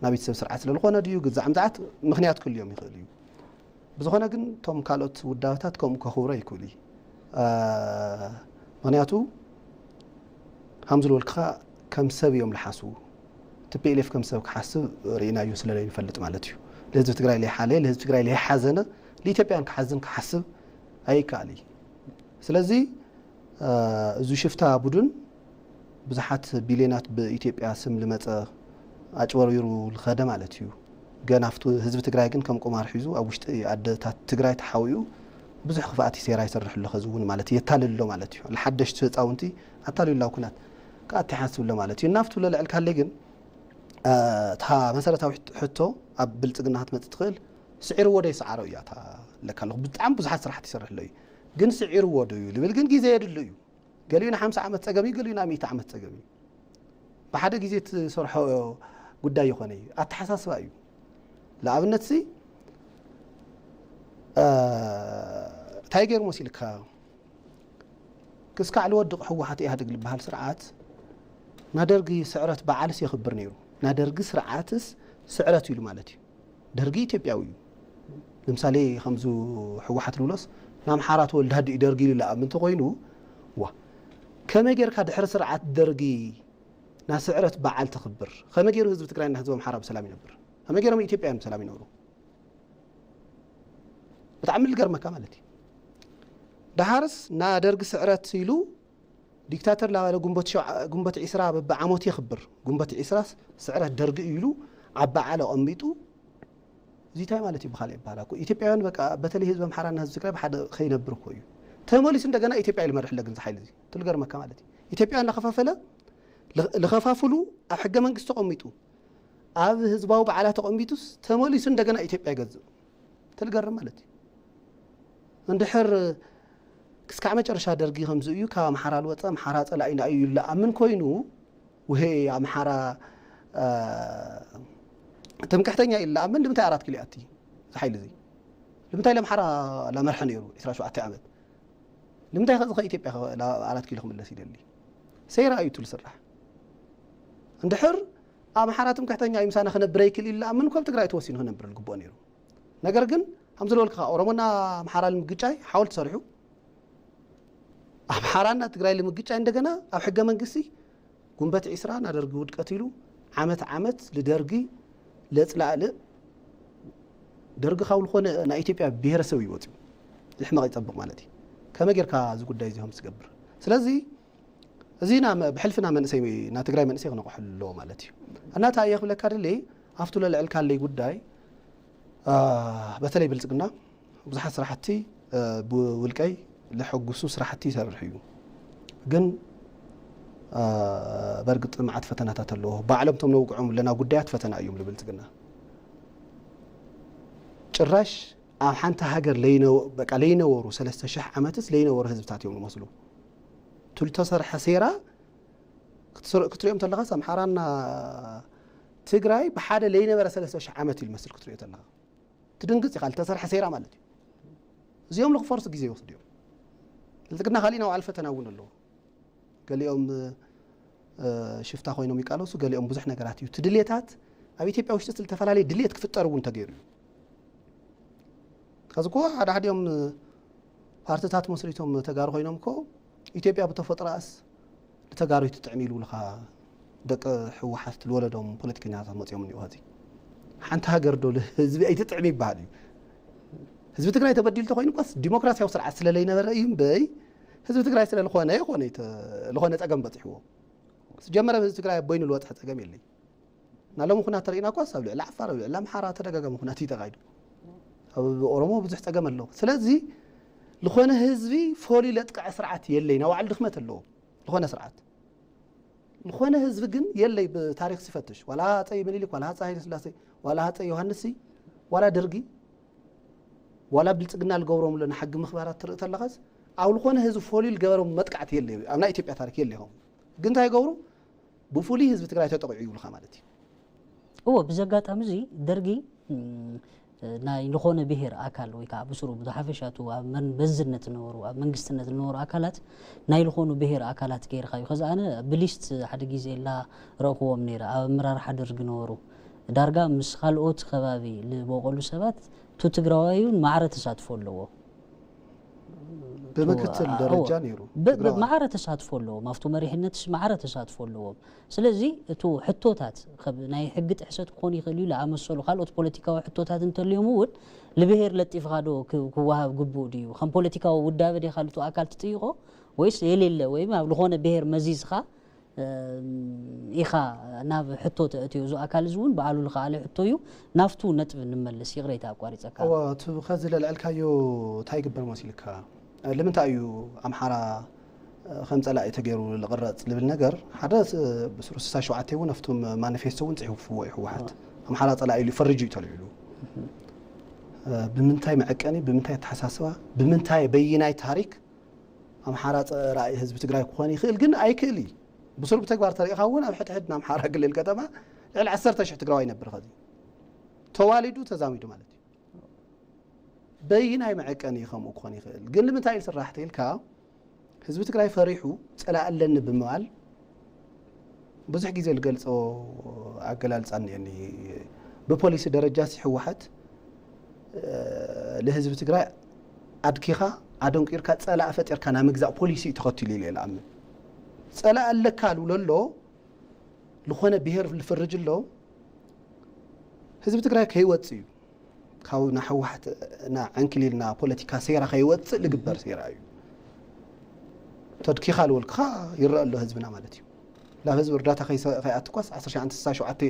ናብ ቤተሰብ ስርዓት ስለልኾነ ድዩ ግዛዕ ምዛዓት ምክንያት ክልዮም ይኽእል እዩ። ብዝኾነ ግን እቶም ካልኦት ውዳበታት ከምኡ ከኽብሮ ይክእሉ እዩ። ምክንያቱ ከም ዝልበልክኻ ከም ሰብ እዮም ልሓስቡ። ቲፒኤልኤፍ ከም ሰብ ክሓስብ ርኢናዮ ስለለይንፈልጥ ማለት እዩ። ለህዝቢ ትግራይ ለይሓለየ ለህዝቢ ትግራይ ለይሓዘነ ንኢትዮጵያን ክሓዝን ክሓስብ ኣይከኣል እዩ። ስለዚ እዚ ሽፍታ ቡድን ብዙሓት ቢልዮናት ብኢትዮጵያ ስም ልመፀ ኣጭበርቢሩ ልኸደ ማለት እዩ። ገና ኣብቲ ህዝቢ ትግራይ ግን ከም ቁማር ሒዙ ኣብ ውሽጢ ኣደታት ትግራይ ተሓዊኡ ብዙሕ ክፍኣት ሴራ ይሰርሕ ኣሎ። ከዚ እውን ማለት የታልል ኣሎ ማለት እዩ። ንሓደሽቲ ህፃውንቲ ኣታሊሉ ኣብ ኩናት ክኣቲ ሓስብ ኣሎ ማለት እዩ። እና ኣብቲ ለልዕልካለይ ግን እታ መሰረታዊ ሕቶ ኣብ ብልፅግና ክትመፅእ ትኽእል ስዒርዎ ዶ ይሰዓሮ እያ እታ ለካ ኣለኹ። ብጣዕሚ ብዙሓት ስራሕቲ ይሰርሕ ኣሎ እዩ። ግን ስዒርዎ ዶ እዩ ልብል ግን ግዜ የድሉ እዩ። ገሊኡ ንሓምሳ ዓመት ፀገም እዩ፣ ገሊኡ ንሚእቲ ዓመት ፀገም እዩ። ብሓደ ግዜ ትሰርሖ ጉዳይ ይኾነ እዩ፣ ኣተሓሳስባ እዩ። ንኣብነት ሲ እንታይ ገይሩ መሲልካ ክስካዕ ልወድቕ ህወሓት ኢህኣደግ ዝበሃል ስርዓት ናደርጊ ስዕረት በዓልስ የኽብር ነይሩ። ናደርጊ ስርዓትስ ስዕረት ኢሉ ማለት እዩ። ደርጊ ኢትዮጵያዊ እዩ። ንምሳሌ ከምዚ ህወሓት ንብሎስ ንኣምሓራ ተወልደ ሃዲ እዩ ደርጊ ኢሉ ለኣምን እንተኮይኑ፣ ዋ፣ ከመይ ጌርካ ድሕሪ ስርዓት ደርጊ ና ስዕረት በዓል ተኽብር? ከመይ ገይሩ ህዝቢ ትግራይና ህዝቢ ኣምሓራ ብሰላም ይነብር? ከመይ ገይሮም ኢትዮጵያውያን ብሰላም ይነብሩ? ብጣዕሚ ልገርመካ ማለት እዩ። ደሓርስ ና ደርጊ ስዕረት ኢሉ ዲክታተር ላባለ ጉንበት ሸውዓ- ጉንበት ዒስራ በብዓመቱ የኽብር። ጉንበት ዒስራ ስዕረት ደርጊ እዩ ኢሉ ኣብ በዓል ኣቐሚጡ፣ እዚ እንታይ ማለት እዩ? ብኻልእ ይበሃል እኮ ኢትዮጵያውያን በቃ በተለይ ህዝቢ ኣምሓራና ህዝቢ ትግራይ ብሓደ ከይነብር እኮ እዩ። ተመሊሱ እንደገና ኢትዮጵያ ኢሉ መርሕ ለግን ሓይሊ እዚ ትልገርመካ ማለት እዩ። ኢትዮጵያ እናኸፋፈለ ል- ልኸፋፍሉ ኣብ ሕገ መንግስቲ ተቐሚጡ ኣብ ህዝባዊ በዓላት ተቐሚጡስ ተመሊሱ እንደገና ኢትዮጵያ ይገዝእ። ትልገርም ማለት እዩ። እንድሕር ክስካዕ መጨረሻ ደርጊ ከምዚ እዩ፣ ካብ ኣምሓራ ልወፀ ኣምሓራ ፀላኢና እዩ ይለኣምን ኮይኑ፣ ውሄ ኣምሓራ እ፣ ትምክሕተኛ እዩ ለኣምን ንምንታይ ኣራት ኪሎ ኣቲ ዝሓይል እዚ ንምንታይ ለምሓራ ላመርሐ ነይሩ ዕስራ ሸውዓተ ዓመት ንምንታይ ከዚ ከኢትዮጵያ ኣራት ኪሎ ክምለስ ይደሊ? ሰይራ እዩ ትል ስራሕ እንድሕር ኣምሓራ ትምክሕተኛ እዩ ምሳና ክነብረ ይክእል እዩ ለኣምን ኮብ ትግራይ ተወሲኑ ክነብር ልግብኦ ነይሩ። ነገር ግን ከምዚ ዝበልክኻ ኦሮሞና ኣምሓራ ንምግጫይ ሓወልቲ ሰሪሑ ኣምሓራና ትግራይ ንምግጫይ እንደገና ኣብ ሕገ መንግስቲ ጉንበት ዒስራ ናደርጊ ውድቀት ኢሉ ዓመት ዓመት ልደርጊ ለፅላእልእ ደርጊ ካብ ልኾነ ናይ ኢትዮጵያ ብሄረሰብ እዩ ወፂኡ ዝሕመቕ ይፀብቕ ማለት እዩ። ከመይ ጌርካ እዚ ጉዳይ እዚ ከም ትገብር ስለዚ እዚ ና ብሕልፊ ና መንእሰይ ና ትግራይ መንእሰይ ክነቕሐሉ ኣለዎ ማለት እዩ። እና እንታይ እየ ክብለካ ድሌ ኣብቱ ለልዕልካለይ ጉዳይ በተለይ ብልፅግና ብዙሓት ስራሕቲ ብውልቀይ ለሐጉሱ ስራሕቲ ይሰርሕ እዩ። ግን በእርግጥ መዓት ፈተናታት ኣለዎ። ባዕሎም ቶም ነውግዖም ለና ጉዳያት ፈተና እዮም ልብልፅግና። ጭራሽ ኣብ ሓንቲ ሃገር ለይነበሩ ሰለስተ ሽሕ ዓመትስ ለይነበሩ ህዝብታት እዮም ዝመስሉ። ትልተሰርሐ ሴራ ክትሪኦም ተለኻስ ኣምሓራና ትግራይ ብሓደ ለይነበረ ሰለስተ ሽሕ ዓመት እዩ ልመስል ክትሪኦ ተለኻ። ትድንግፅ ኢኻ ልተሰርሐ ሴራ ማለት እዩ። እዚኦም ልክፈርሱ ግዜ ይወስዱ እዮም። ብልፅግና ካሊእ ናውዓል ፈተና እውን ኣለዎ። ገሊኦም ሽፍታ ኮይኖም ይቃለሱ፣ ገሊኦም ብዙሕ ነገራት እዩ። እቲ ድሌታት ኣብ ኢትዮጵያ ውሽጢ ዝተፈላለየ ድሌት ክፍጠር እውን ተገይሩ እዩ። ከዚ እኮ ሓደ ሓዲኦም ፓርትታት መስሪቶም ተጋሩ ኮይኖም እኮ ኢትዮጵያ ብተፈጥሮኣስ ንተጋሩ ኣይትጥዕም ይብሉኻ ደቂ ህወሓት ዝወለዶም ፖለቲከኛታት መፂኦም እኒኦ። ከዚ ሓንቲ ሃገር ዶ ህዝቢ ኣይትጥዕም ይበሃል እዩ? ህዝቢ ትግራይ ተበዲሉ ተኮይኑ እኳስ ዲሞክራሲያዊ ስርዓት ስለለይነበረ እዩ እምበይ ህዝቢ ትግራይ ስለልኾነ ይኾነ ልኾነ ፀገም በፂሕዎ። ዝጀመረ ህዝቢ ትግራይ ኣቦይኑ ልወፅሐ ፀገም የለይ። ናሎም ኩናት ተርእና እኳስ ኣብ ልዕሊ ዓፋር ኣብ ልዕሊ ኣምሓራ ተደጋጋሚ ኩናት እዩ ተኻይዱ። ኣብ ኦሮሞ ብዙሕ ፀገም ኣሎ። ስለዚ ዝኾነ ህዝቢ ፎሊ ለጥቅዐ ስርዓት የለይ ናባዕሉ ድኽመት ኣለዎ። ዝኾነ ስርዓት ዝኾነ ህዝቢ ግን የለይ። ብታሪክ ሲፈትሽ ዋላ ሃፀይ ምኒልክ ዋላ ሃፀይ ሃይለስላሴ ዋላ ሃፀይ ዮሃንስ ዋላ ደርጊ ዋላ ብልፅግና ልገብሮም ሎ ንሓጊ ምኽባራት ትርኢ ተለኻስ ኣብ ዝኾነ ህዝቢ ፎሊ ልገበሮም መጥቃዕቲ የለይ። ኣብ ናይ ኢትዮጵያ ታሪክ የለይ። ኸም ግን እንታይ ይገብሩ ብፍሉይ ህዝቢ ትግራይ ተጠቂዑ ይብሉኻ ማለት እዩ። እዎ ብዚ ኣጋጣሚ እዚ ደርጊ ናይ ልኾነ ብሄር ኣካል ወይ ከዓ ብስሩ ብሓፈሻቱ ኣብ መዝነት ዝነበሩ ኣብ መንግስትነት ዝነበሩ ኣካላት ናይ ልኾኑ ብሄር ኣካላት ገይርካ እዩ። ከዚ ኣነ ብሊስት ሓደ ግዜ ላ ረእክዎም ነይረ ኣብ ኣመራርሓ ደርጊ ነበሩ ዳርጋ ምስ ካልኦት ከባቢ ልበቆሉ ሰባት ቱ ትግራዋይ እውን ማዕረ ተሳትፎ ኣለዎ። ብምክትል ደረጃ ነይሩ። ማዕረ ተሳትፎ ኣለዎም ኣብቱ መሪሕነትስ ማዕረ ተሳትፎ ኣለዎም። ስለዚ እቱ ሕቶታት ናይ ሕጊ ጥሕሰት ክኾኑ ይኽእል እዩ ዝኣመሰሉ ካልኦት ፖለቲካዊ ሕቶታት እንተልዮም እውን ልብሄር ለጢፍኻ ዶ ክወሃብ ግቡእ ድዩ? ከም ፖለቲካዊ ውዳበ ዲኻ ልቱ ኣካል ትጥይቖ ወይስ የሌለ ወይም ኣብ ዝኾነ ብሄር መዚዝኻ ኢኻ ናብ ሕቶ ተእትዮ። እዚ ኣካል እዚ እውን ባዕሉ ዝኸኣለ ሕቶ እዩ። ናብቱ ነጥቢ ንመለስ። ይቕሬታ ኣቋሪፀካ። እወ፣ እቲ ኸዚ ለልዐልካዮ እንታይ ይግበር መሲልካ? ልምንታይ እዩ ኣምሓራ ከም ፀላኢ ተገይሩ ዝቕረፅ ልብል ነገር ሓደ ብስሩ ስሳ ሸውዓተ እውን ኣብቶም ማኒፌስቶ እውን ፅሑፍዎ እዩ ህወሓት ኣምሓራ ፀላኢ ኢሉ ፈሪጁ እዩ ተልዒሉ። ብምንታይ መዐቀኒ፣ ብምንታይ ኣተሓሳስባ፣ ብምንታይ በይናይ ታሪክ ኣምሓራ ፀራኢ ህዝቢ ትግራይ ክኾን ይኽእል ግን ኣይክእል እዩ። ብሱር ብተግባር ተሪእኻ እውን ኣብ ሕድሕድ ንኣምሓራ ክልል ከተማ ልዕሊ ዓሰርተ ሽሕ ትግራዋይ ይነብር ኸዚ ተዋሊዱ ተዛሚዱ ማለት እዩ። በይናይ መዐቀኒ ከምኡ ክኾን ይኽእል ግን ንምንታይ ኢል ስራሕ ተኢልካ ህዝቢ ትግራይ ፈሪሑ ፀላእ ኣለኒ ብምባል ብዙሕ ግዜ ዝገልጾ ኣገላልጻ እኒአኒ። ብፖሊሲ ደረጃ ሲ ህወሓት ንህዝቢ ትግራይ ኣድኪኻ ኣደንቂርካ ጸላእ ፈጢርካ ናይ ምግዛእ ፖሊሲ እዩ ተኸቲሉ ኢለ ይኣምን። ጸላእ ኣለካ ልብሎ ኣሎ ዝኾነ ብሄር ዝፍርጅ ኣሎ ህዝቢ ትግራይ ከይወፅእ እዩ። ካብ ናይ ህወሓት ና ዕንክሊልና ፖለቲካ ሴራ ከይወፅእ ልግበር ሴራ እዩ። ተድኪኻ ልወልክኻ ይረአ ኣሎ ህዝብና ማለት እዩ። ናብ ህዝቢ እርዳታ ከይኣትኳስ ዓሰርተ ትሽዓተ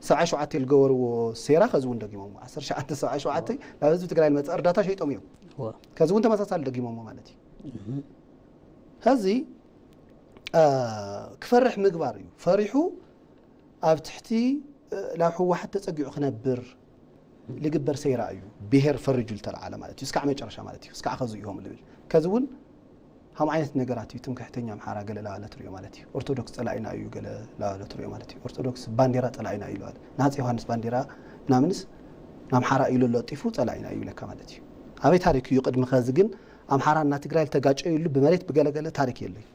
ሰብዓ ሸውዓተ ዝገበርዎ ሴራ ከዚ እውን ደጊሞሞ ዓሰርተ ትሽዓተ ሰብዓ ሸውዓተ ናብ ህዝቢ ትግራይ ልመፀ እርዳታ ሸይጦም እዮም። ከዚ እውን ተመሳሳሊ ደጊሞሞ ማለት እዩ። ሕዚ ክፈርሕ ምግባር እዩ። ፈሪሑ ኣብ ትሕቲ ናብ ህወሓት ተፀጊዑ ክነብር ልግበር ሰይራ እዩ። ብሄር ፈሪጁ ልተለዓለ ማለት እዩ። እስካዕ መጨረሻ ማለት እዩ። እስካዕ ከዚ እዮም ልብል ከዚ እውን ከም ዓይነት ነገራት እዩ። ትምክሕተኛ ኣምሓራ ገለ ላለ ትሪኦ ማለት እዩ። ኦርቶዶክስ ፀላኢና እዩ ገለ ላለ ትሪኦ ማለት እዩ። ኦርቶዶክስ ባንዴራ ፀላኢና እዩ ለዋለ። ንሃፀ ዮሃንስ ባንዴራ ምናምንስ ንኣምሓራ ኢሉ ለጢፉ ፀላኢና እዩ ለካ ማለት እዩ። ኣበይ ታሪክ እዩ? ቅድሚ ከዚ ግን ኣምሓራና ትግራይ ልተጋጨዩሉ ብመሬት ብገለገለ ታሪክ የለይ።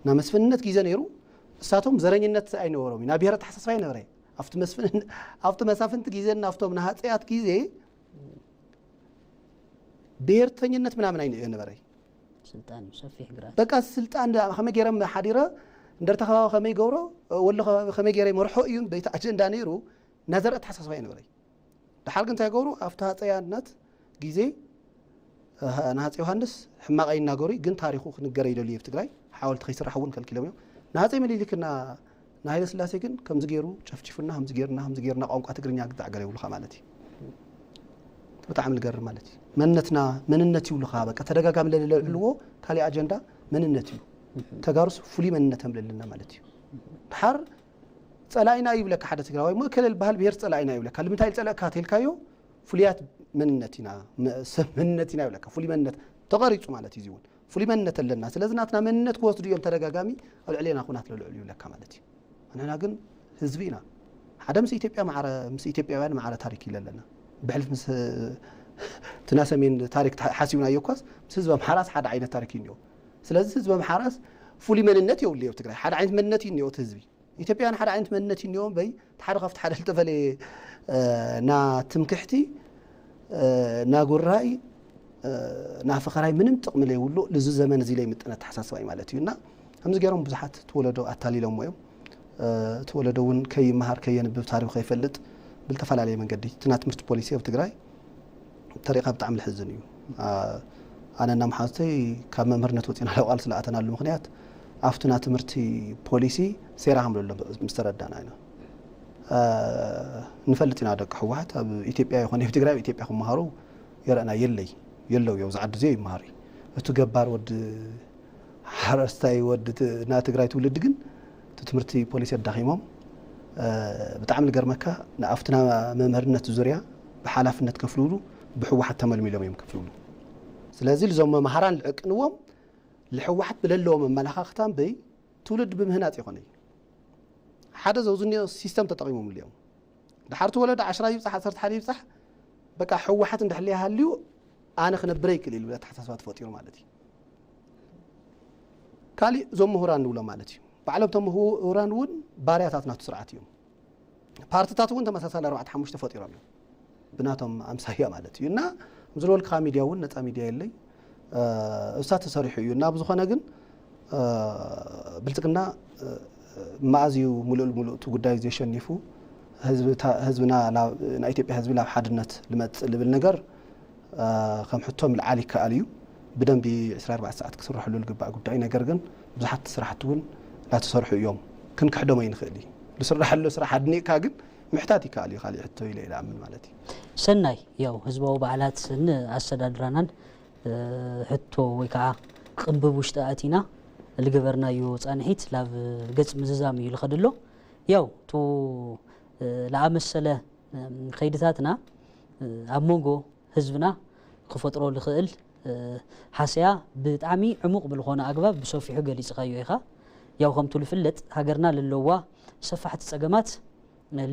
ናብ መስፍንነት ግዜ ነይሩ። እሳቶም ዘረኝነት ኣይነበሮም እዩ። ናብ ብሄር ኣተሓሳስባ ይነበረ ኣብቲ መስፍን ኣብቲ መሳፍንቲ ግዜን ኣብቶም ንሃፀያት ግዜ ብሄርተኝነት ምናምን ኣይነበረ። ስልጣን ሰፊሕ ግራት በቃ ስልጣን ከመይ ገይረ ሓዲረ እንደርታ ከባቢ ከመይ ገብሮ ወሎ ከባቢ ከመይ ገይረ መርሖ እዩ በይቲ ኣጀንዳ ነይሩ። ናዘር ኣተሓሳስባ ይነበረ። ድሓር ግን እንታይ ገብሩ ኣብቲ ሃፀያነት ግዜ ንሃፀ ዮሃንስ ሕማቕ ኣይናገሩ ግን ታሪኹ ክንገረ ይደልዩ ኣብ ትግራይ ሓወልቲ ከይስራሕ እውን ከልኪሎም እዮም። ንሃፀ ምኒልክና ንሃይለ ስላሴ ግን ከምዚ ገይሩ ጨፍጭፉና ከምዚ ገይርና ከምዚ ገይርና ቋንቋ ትግርኛ ግዛዕ ገለ ይብሉኻ ማለት እዩ። ብጣዕሚ ልገርም ማለት እዩ። መንነትና መንነት ይብሉኻ በቃ ተደጋጋሚ ለልዕልዎ ካሊእ ኣጀንዳ መንነት እዩ። ተጋሩስ ፍሉይ መንነት የምለልና ማለት እዩ። ድሓር ፀላኢና እዩ ይብለካ ሓደ ትግራዋይ እሞ እከለ ዝበሃል ብሄር ፀላኢና ይብለካ። ልምንታይ ዝፀለእካ ተልካዮ ፍሉያት መንነት ኢና ሰብ መንነት ኢና ይብለካ። ፍሉይ መንነት ተቐሪፁ ማለት እዩ። እዚ እውን ፍሉይ መንነት ኣለና። ስለዚ ናትና መንነት ክወስዱ እዮም ተደጋጋሚ ኣብ ልዕሌና ኩናት ለልዕሉ ይብለካ ማለት እዩ። ንሕና ግን ህዝቢ ኢና። ሓደ ምስ ኢትዮጵያ ማዕረ ምስ ኢትዮጵያውያን ማዕረ ታሪክ ይለለና። ብሕልፍ ምስ ትናሰሜን ታሪክ ሓሲብናዮ እኳስ ምስ ህዝቢ ኣምሓራስ ሓደ ዓይነት ታሪክ እዩ እኒኦ። ስለዚ ህዝቢ ኣምሓራስ ፍሉይ መንነት የብሉ ኣብ ትግራይ ሓደ ዓይነት መንነት እዩ እኒኦ እቲ ህዝቢ። ኢትዮጵያውያን ሓደ ዓይነት መንነት እዩ እኒኦ እምበይ እቲ ሓደ ካብቲ ሓደ ዝተፈለየ ና ትምክሕቲ ና ጉራይ ና ፈኸራይ ምንም ጥቕሚ ለይብሉ ልዚ ዘመን እዚ ለይምጥን ኣተሓሳስባ እዩ ማለት እዩ እና ከምዚ ገይሮም ብዙሓት እቲ ወለዶ ኣታሊሎሞ እዮም። እቲ ወለዶ እውን ከይመሃር ከየንብብ ታሪኹ ከይፈልጥ ብልተፈላለየ መንገዲ እቲ ናይ ትምህርቲ ፖሊሲ ኣብ ትግራይ ተሪኻ ብጣዕሚ ልሕዝን እዩ። ኣነና መሓዝተይ ካብ መምህርነት ወፂና ለውቓል ስለኣተናሉ ምክንያት ኣብቲ ናይ ትምህርቲ ፖሊሲ ሴራ ከም ዘሎ ምስ ተረዳና ኢና። ንፈልጥ ኢና ደቂ ህወሓት ኣብ ኢትዮጵያ ይኾነ ኣብ ትግራይ ኣብ ኢትዮጵያ ክመሃሩ የረእና የለይ የለው የው ዝዓዲ እዚኦ ይመሃሩ እዩ። እቲ ገባር ወዲ ሓረስታይ ወዲ ና ትግራይ ትውልድ ግን እቲ ትምህርቲ ፖሊሲ ኣዳኺሞም ብጣዕሚ ልገርመካ ንኣብቲ ና መምህርነት ዙርያ ብሓላፍነት ከፍልውሉ ብህወሓት ተመልሚሎም እዮም ከፍልውሉ። ስለዚ ልዞም መምሃራን ልዕቅንዎም ልህወሓት ብለለዎም ኣመላኻኽታ እምበይ ትውልድ ብምህናፅ ይኾነ እዩ። ሓደ ዘውዝኒኦ ሲስተም ተጠቒሞምሉ እዮም። ድሓር እቲ ወለዶ ዓሽራ ይብፃሕ ዓሰርተ ሓደ ይብፃሕ በቃ ህወሓት እንድሕር ሃልዩ ኣነ ክነብረ ይክእል ኢሉ ኣተሓሳስባ ተፈጢሩ ማለት እዩ። ካሊእ እዞም ምሁራን ንብሎም ማለት እዩ። ባዕሎም እቶም ምሁራን እውን ባርያታት ናቱ ስርዓት እዮም። ፓርትታት እውን ተመሳሳሊ ኣርባዕተ ሓሙሽተ ፈጢሮም እዮም። ብናቶም ኣምሳያ ማለት እዩ እና ዝለወልካ ሚድያ እውን ነፃ ሚድያ የለይ እሳ ተሰሪሑ እዩ እና ብዝኾነ ግን ብልፅግና መኣዝዩ ሙሉእ ሙሉእ እቲ ጉዳይ ዘሸኒፉ ህዝብና ናይ ኢትዮጵያ ህዝቢ ናብ ሓድነት ልመፅእ ልብል ነገር ከም ሕቶ ምልዓል ይከኣል እዩ። ብደንቢ ዕስራ ኣርባዕተ ሰዓት ክስረሐሉ ዝግባእ ጉዳይ ነገር ግን ብዙሓት ስራሕቲ እውን እናተሰርሑ እዮም። ክንክሕዶም ኣይንኽእል እዩ። ዝስራሕ ኣሎ ስራሕ ኣድኒቕካ ግን ምሕታት ይከኣል እዩ። ካሊእ ሕቶ ኢለ ኢለ ኣምን ማለት እዩ። ሰናይ ያው ህዝባዊ በዓላት ንኣሰዳድራናን ሕቶ ወይ ከዓ ቅንብብ ውሽጢ ኣእቲና ዝገበርናዮ ፃንሒት ላብ ገፅ ምዝዛም እዩ ልኸድሎ። ያው እቱ ለኣመሰለ ከይድታትና ኣብ መንጎ ህዝብና ክፈጥሮ ልኽእል ሃሰያ ብጣዕሚ ዕሙቕ ብልኾነ ኣግባብ ብሰፊሑ ገሊፅኻዮ ኢኻ። ያው ከምቱ ልፍለጥ ሃገርና ለለዋ ሰፋሕቲ ፀገማት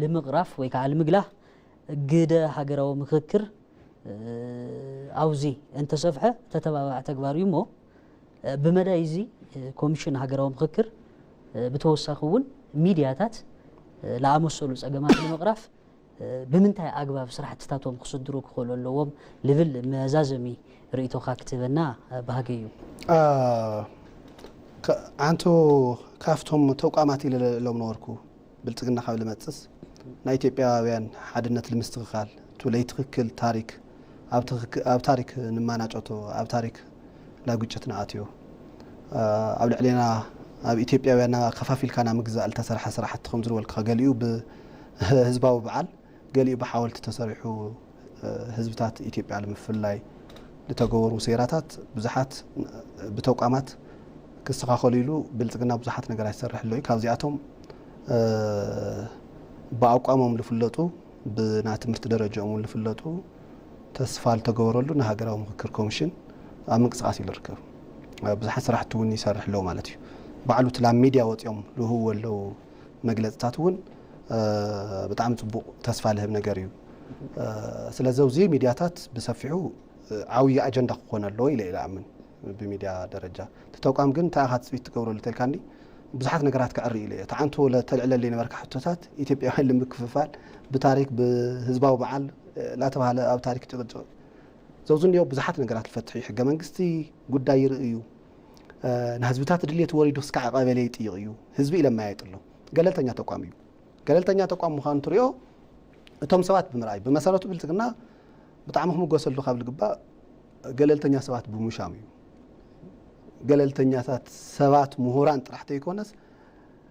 ልምቕራፍ ወይ ከዓ ልምግላህ ግደ ሃገራዊ ምክክር ኣውዚ እንተሰፍሐ ተተባባዕ ተግባር እዩ እሞ ብመዳይ እዚ ኮሚሽን ሃገራዊ ምክክር ብተወሳኺ እውን ሚድያታት ዝኣመሰሉ ፀገማት ንምቕራፍ ብምንታይ ኣግባብ ስራሕትታቶም ክስድሩ ክኽእሉ ኣለዎም ልብል መዛዘሚ ርእይቶኻ ክትህበና ባህገ እዩ። ዓንቶ ካብቶም ተቋማት ኢለ ሎም ነበርኩ ብልፅግና ካብ ልመፅስ ናይ ኢትዮጵያውያን ሓድነት ልምስትኽኻል እቲ ለይትኽክል ታሪክ ኣብ ታሪክ ንማናጨቶ ኣብ ታሪክ ላግጭት ንኣትዮ ኣብ ልዕሌና ኣብ ኢትዮጵያውያንና ከፋፊልካና ምግዛእ ልተሰርሐ ስራሕቲ ከም ዝበልካ ገሊኡ ብህዝባዊ በዓል ገሊኡ ብሓወልቲ ተሰሪሑ ህዝብታት ኢትዮጵያ ልምፍላይ ልተገበሩ ሴራታት ብዙሓት ብተቋማት ክስተኻኸሉ ኢሉ ብልፅግና ብዙሓት ነገራት ይሰርሕ ኣሎ እዩ። ካብዚኣቶም ብኣቋሞም ልፍለጡ ብናይ ትምህርቲ ደረጃኦም እውን ልፍለጡ ተስፋ ልተገበረሉ ንሃገራዊ ምክክር ኮሚሽን ኣብ ምንቅስቃስ እዩ ልርከብ። ብዙሓት ስራሕቲ እውን ይሰርሕ ኣለዉ ማለት እዩ። ባዕሉ እቲ ላብ ሚድያ ወፂኦም ልህቡ ኣለዉ መግለፅታት እውን ብጣዕሚ ፅቡቅ ተስፋ ልህብ ነገር እዩ። ስለዚ ኣብዚ ሚድያታት ብሰፊሑ ዓብዪ ኣጀንዳ ክኾን ኣለዎ ኢለ ኢለ ኣምን። ብሚድያ ደረጃ እቲ ተቋም ግን እንታይ ኢኻ ትፅቢት ትገብረሉ ተልካኒ ብዙሓት ነገራት ክዕሪ ኢለ እየ። ተዓንቶ ለተልዕለለይ ነበርካ ሕቶታት ኢትዮጵያውያን ልምክፍፋል ብታሪክ ብህዝባዊ በዓል ላተባሃለ ኣብ ታሪክ ጭቅጭቅ ዘውዝ እንዲዮ ብዙሓት ነገራት ልፈትሕ እዩ። ሕገ መንግስቲ ጉዳይ ይርኢ እዩ። ንህዝብታት ድልየት ወሪዱ እስካዕ ቀበሌ ይጥይቕ እዩ። ህዝቢ ኢለ ማየጥ ኣሎ። ገለልተኛ ተቋም እዩ። ገለልተኛ ተቋም ምዃኑ ትሪኦ እቶም ሰባት ብምርኣይ ብመሰረቱ ብልፅግና ብጣዕሚ ክምጎሰሉ ካብ ልግባእ ገለልተኛ ሰባት ብምሻም እዩ። ገለልተኛታት ሰባት ምሁራን ጥራሕ ተይኮነስ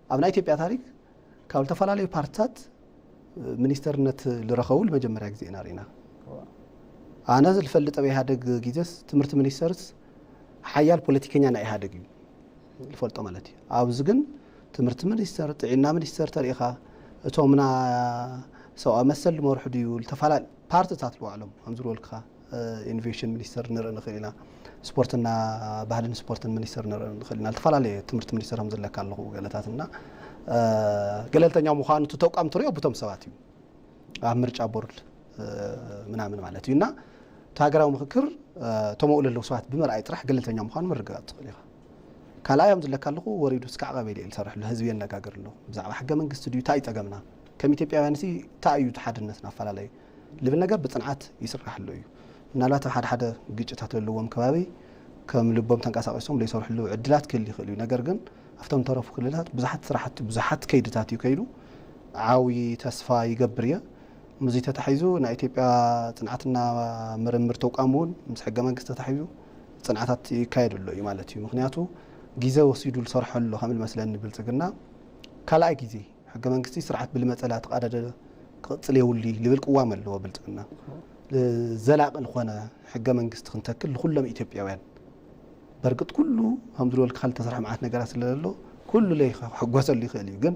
ኣብ ናይ ኢትዮጵያ ታሪክ ካብ ዝተፈላለዩ ፓርትታት ሚኒስተርነት ልረኸቡ ልመጀመርያ ግዜ ኢና ርኢና። ኣነ ዝፈልጥ ኣብ ኢህኣደግ ግዜስ ትምህርቲ ሚኒስተርስ ሓያል ፖለቲከኛ ናይ ኢህኣደግ እዩ ዝፈልጦ ማለት እዩ። ኣብዚ ግን ትምህርቲ ሚኒስተር፣ ጥዕና ሚኒስተር ተሪኢኻ እቶም ና ሰብኣዊ መሰል ዝመርሑ ድዩ ዝተፈላለዩ ፓርትታት ልባዕሎም ከም ዝበልኩኻ ኢኖቬሽን ሚኒስተር ንርኢ ንኽእል ኢና፣ ስፖርትና ባህልን ስፖርትን ሚኒስተር ንርኢ ንኽእል ኢና፣ ዝተፈላለየ ትምህርቲ ሚኒስተር ከም ዘለካ ኣለኹ ገለታት እና ገለልተኛ ምዃኑ እቲ ተቋም ትሪኦ ብቶም ሰባት እዩ ኣብ ምርጫ ቦርድ ምናምን ማለት እዩ እና እቲ ሃገራዊ ምክክር እቶም ኣብኡ ለለዉ ሰባት ብምርኣይ ጥራሕ ገለልተኛ ምዃኑ ምርግጋፅ ትኽእል ኢኻ። ካልኣይ እዮም ዝለካ ኣለኹ ወሪዱ እስካዕ ቀበሌ እዩ ዝሰርሕ ኣሎ ህዝቢ የነጋግር ኣሎ ብዛዕባ ሕገ መንግስቲ ድዩ እንታይ እዩ ፀገምና ከም ኢትዮጵያውያን ሲ እንታይ እዩ እቲ ሓድነትና ኣፈላለዩ ልብል ነገር ብፅንዓት ይስራሕ ኣሎ እዩ። ምናልባት ኣብ ሓደ ሓደ ግጭታት ዘለዎም ከባቢ ከም ልቦም ተንቀሳቂሶም ዘይሰርሕሉ ዕድላት ክህል ይኽእል እዩ። ነገር ግን ኣብቶም ተረፉ ክልላት ብዙሓት ስራሕቲ ብዙሓት ከይድታት እዩ ከይዱ ዓብዪ ተስፋ ይገብር እየ። ምስዚ ተታሒዙ ናይ ኢትዮጵያ ፅንዓትና ምርምር ተቋም እውን ምስ ሕገ መንግስቲ ተታሒዙ ፅንዓታት ይካየድ ኣሎ እዩ ማለት እዩ። ምክንያቱ ግዜ ወሲዱ ዝሰርሖ ኣሎ ከም ዝመስለኒ ብልፅግና ካልኣይ ግዜ ሕገ መንግስቲ ስርዓት ብልመፀላ ተቃዳደ ክቅፅል የውሊ ልብል ቅዋም ኣለዎ ብልፅግና። ዘላቂ ዝኾነ ሕገ መንግስቲ ክንተክል ንኩሎም ኢትዮጵያውያን በርግጥ ኩሉ ከም ዝበልካ ዝተሰርሐ መዓት ነገራት ስለዘሎ ኩሉ ለይ ክሕጎሰሉ ይኽእል እዩ ግን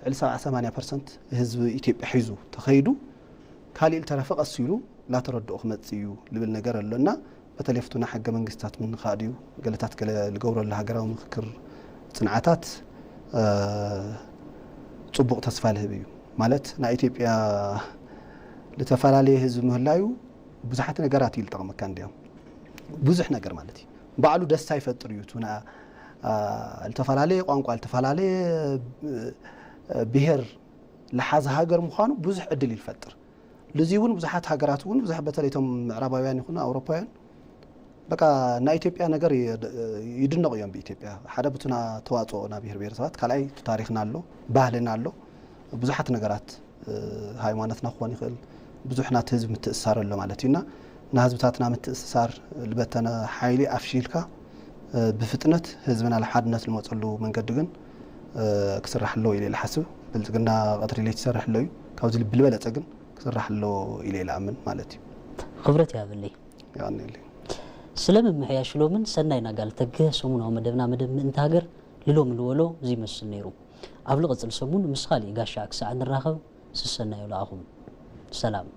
ልዕሊ ሰብዓ ሰማንያ ፐርሰንት ህዝቢ ኢትዮጵያ ሒዙ ተኸይዱ ካሊእ ልተረፈ ቀስ ኢሉ ላተረድኦ ክመፅእ እዩ ልብል ነገር ኣሎ እና በተለይ ፍቱና ሕገ መንግስታት ምንኻእ ድዩ ገለታት ገለ ልገብረሉ ሃገራዊ ምክክር ፅንዓታት ፅቡቕ ተስፋ ልህብ እዩ ማለት ናይ ኢትዮጵያ ልተፈላለየ ህዝቢ ምህላዩ ብዙሓት ነገራት እዩ ልጠቕመካ እንዲያም ብዙሕ ነገር ማለት እዩ ባዕሉ ደስታ ይፈጥር እዩ እቲ ልተፈላለየ ቋንቋ ልተፈላለየ ብሄር ልሓዚ ሃገር ምዃኑ ብዙሕ ዕድል ይፈጥር ልዚ እውን ብዙሓት ሃገራት እውን ብዙሕ በተለይ ቶም ምዕራባውያን ይኹኑ ኣውሮፓውያን በቃ ናይ ኢትዮጵያ ነገር ይድነቑ እዮም ብኢትዮጵያ ሓደ ብቱና ተዋፅኦ ና ብሄር ብሄረሰባት ካልኣይ ታሪክና ኣሎ ባህልና ኣሎ ብዙሓት ነገራት ሃይማኖትና ክኾን ይኽእል ብዙሕ ናቲ ህዝቢ ምትእስሳር ኣሎ ማለት እዩ እና ንህዝብታትና ምትእስሳር ልበተነ ሓይሊ ኣፍሺልካ ብፍጥነት ህዝብና ልሓድነት ልመፀሉ መንገዲ ግን ክስራሕ ኣለዎ ኢለ ልሓስብ ብልፅግና ቀትሪ ለይቲ ይሰርሕ ኣሎ እዩ ካብዚ ልቢ ልበለፀ ግን ክስራሕ ኣለዎ ኢለ ልኣምን ማለት እዩ ክብረት ይሃበለይ የቐንየለይ ስለ ምምሕያሽ ሎምን ሰናይ ናጋል ተግህ ሰሙናዊ መደብና መደብ ምእንቲ ሃገር ልሎም ልወሎ እዚ ይመስል ነይሩ ኣብ ልቕፅል ሰሙን ምስ ካሊእ ጋሻ ክሳዕ ንራኸብ ስሰናዩ ለኣኹም ሰላም